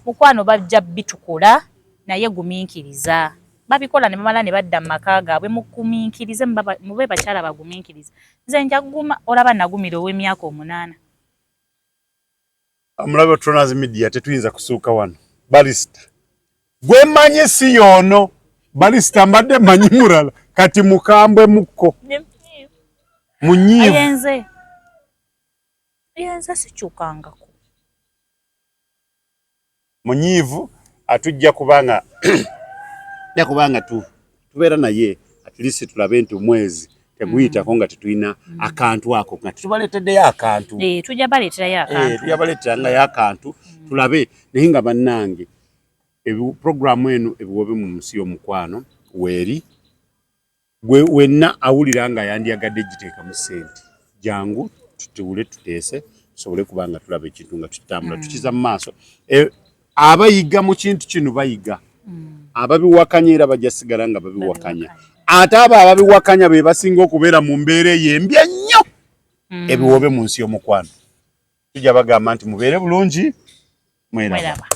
mukwano bajja bitukola, naye gumiikiriza. Babikola ne bamala ne badda mu maka gaabwe. Mugumiikirize, mube bakyala bagumiikiriza. Nze nja kuguma, olaba nagumira ow'emyaka 8. Omulabe Tronas Media, tetuyinza kusuuka wano. Barista gwe mmanyi si yoono barista, mbadde mmanyi mulala, kati mukambwe mukko munyiivu. Ayenze yenze sikyukangako. Munyiivu, atujja kubanga ja kubanga tubeera naye, at least tulabe nti omwezi teguyitako nga tetulina akantu ako, nga tetubaleeteddeyo akantu. Eh, tujja baleeterayo akantu. Tujja baleeterangayo akantu tulabe. Naye nga bannange, programu eno Ebiwobe mu Nsi y'Omukwano weeri. Gwe wenna awulira nga yandyagadde giteekamu ssente, jangu tutuule tuteese, tusobole kuba nga tulaba ekintu nga tutambula tukiza mu maaso. Abayiga mu kintu kino bayiga, ababiwakanya era bajja sigala nga babiwakanya. Ate abo ababiwakanya be basinga okubeera mu mbeera eyo embi ennyo. Ebiwobe mu Nsi y'Omukwano, tujja bagamba nti mubeere bulungi, mweraba. Mweraba.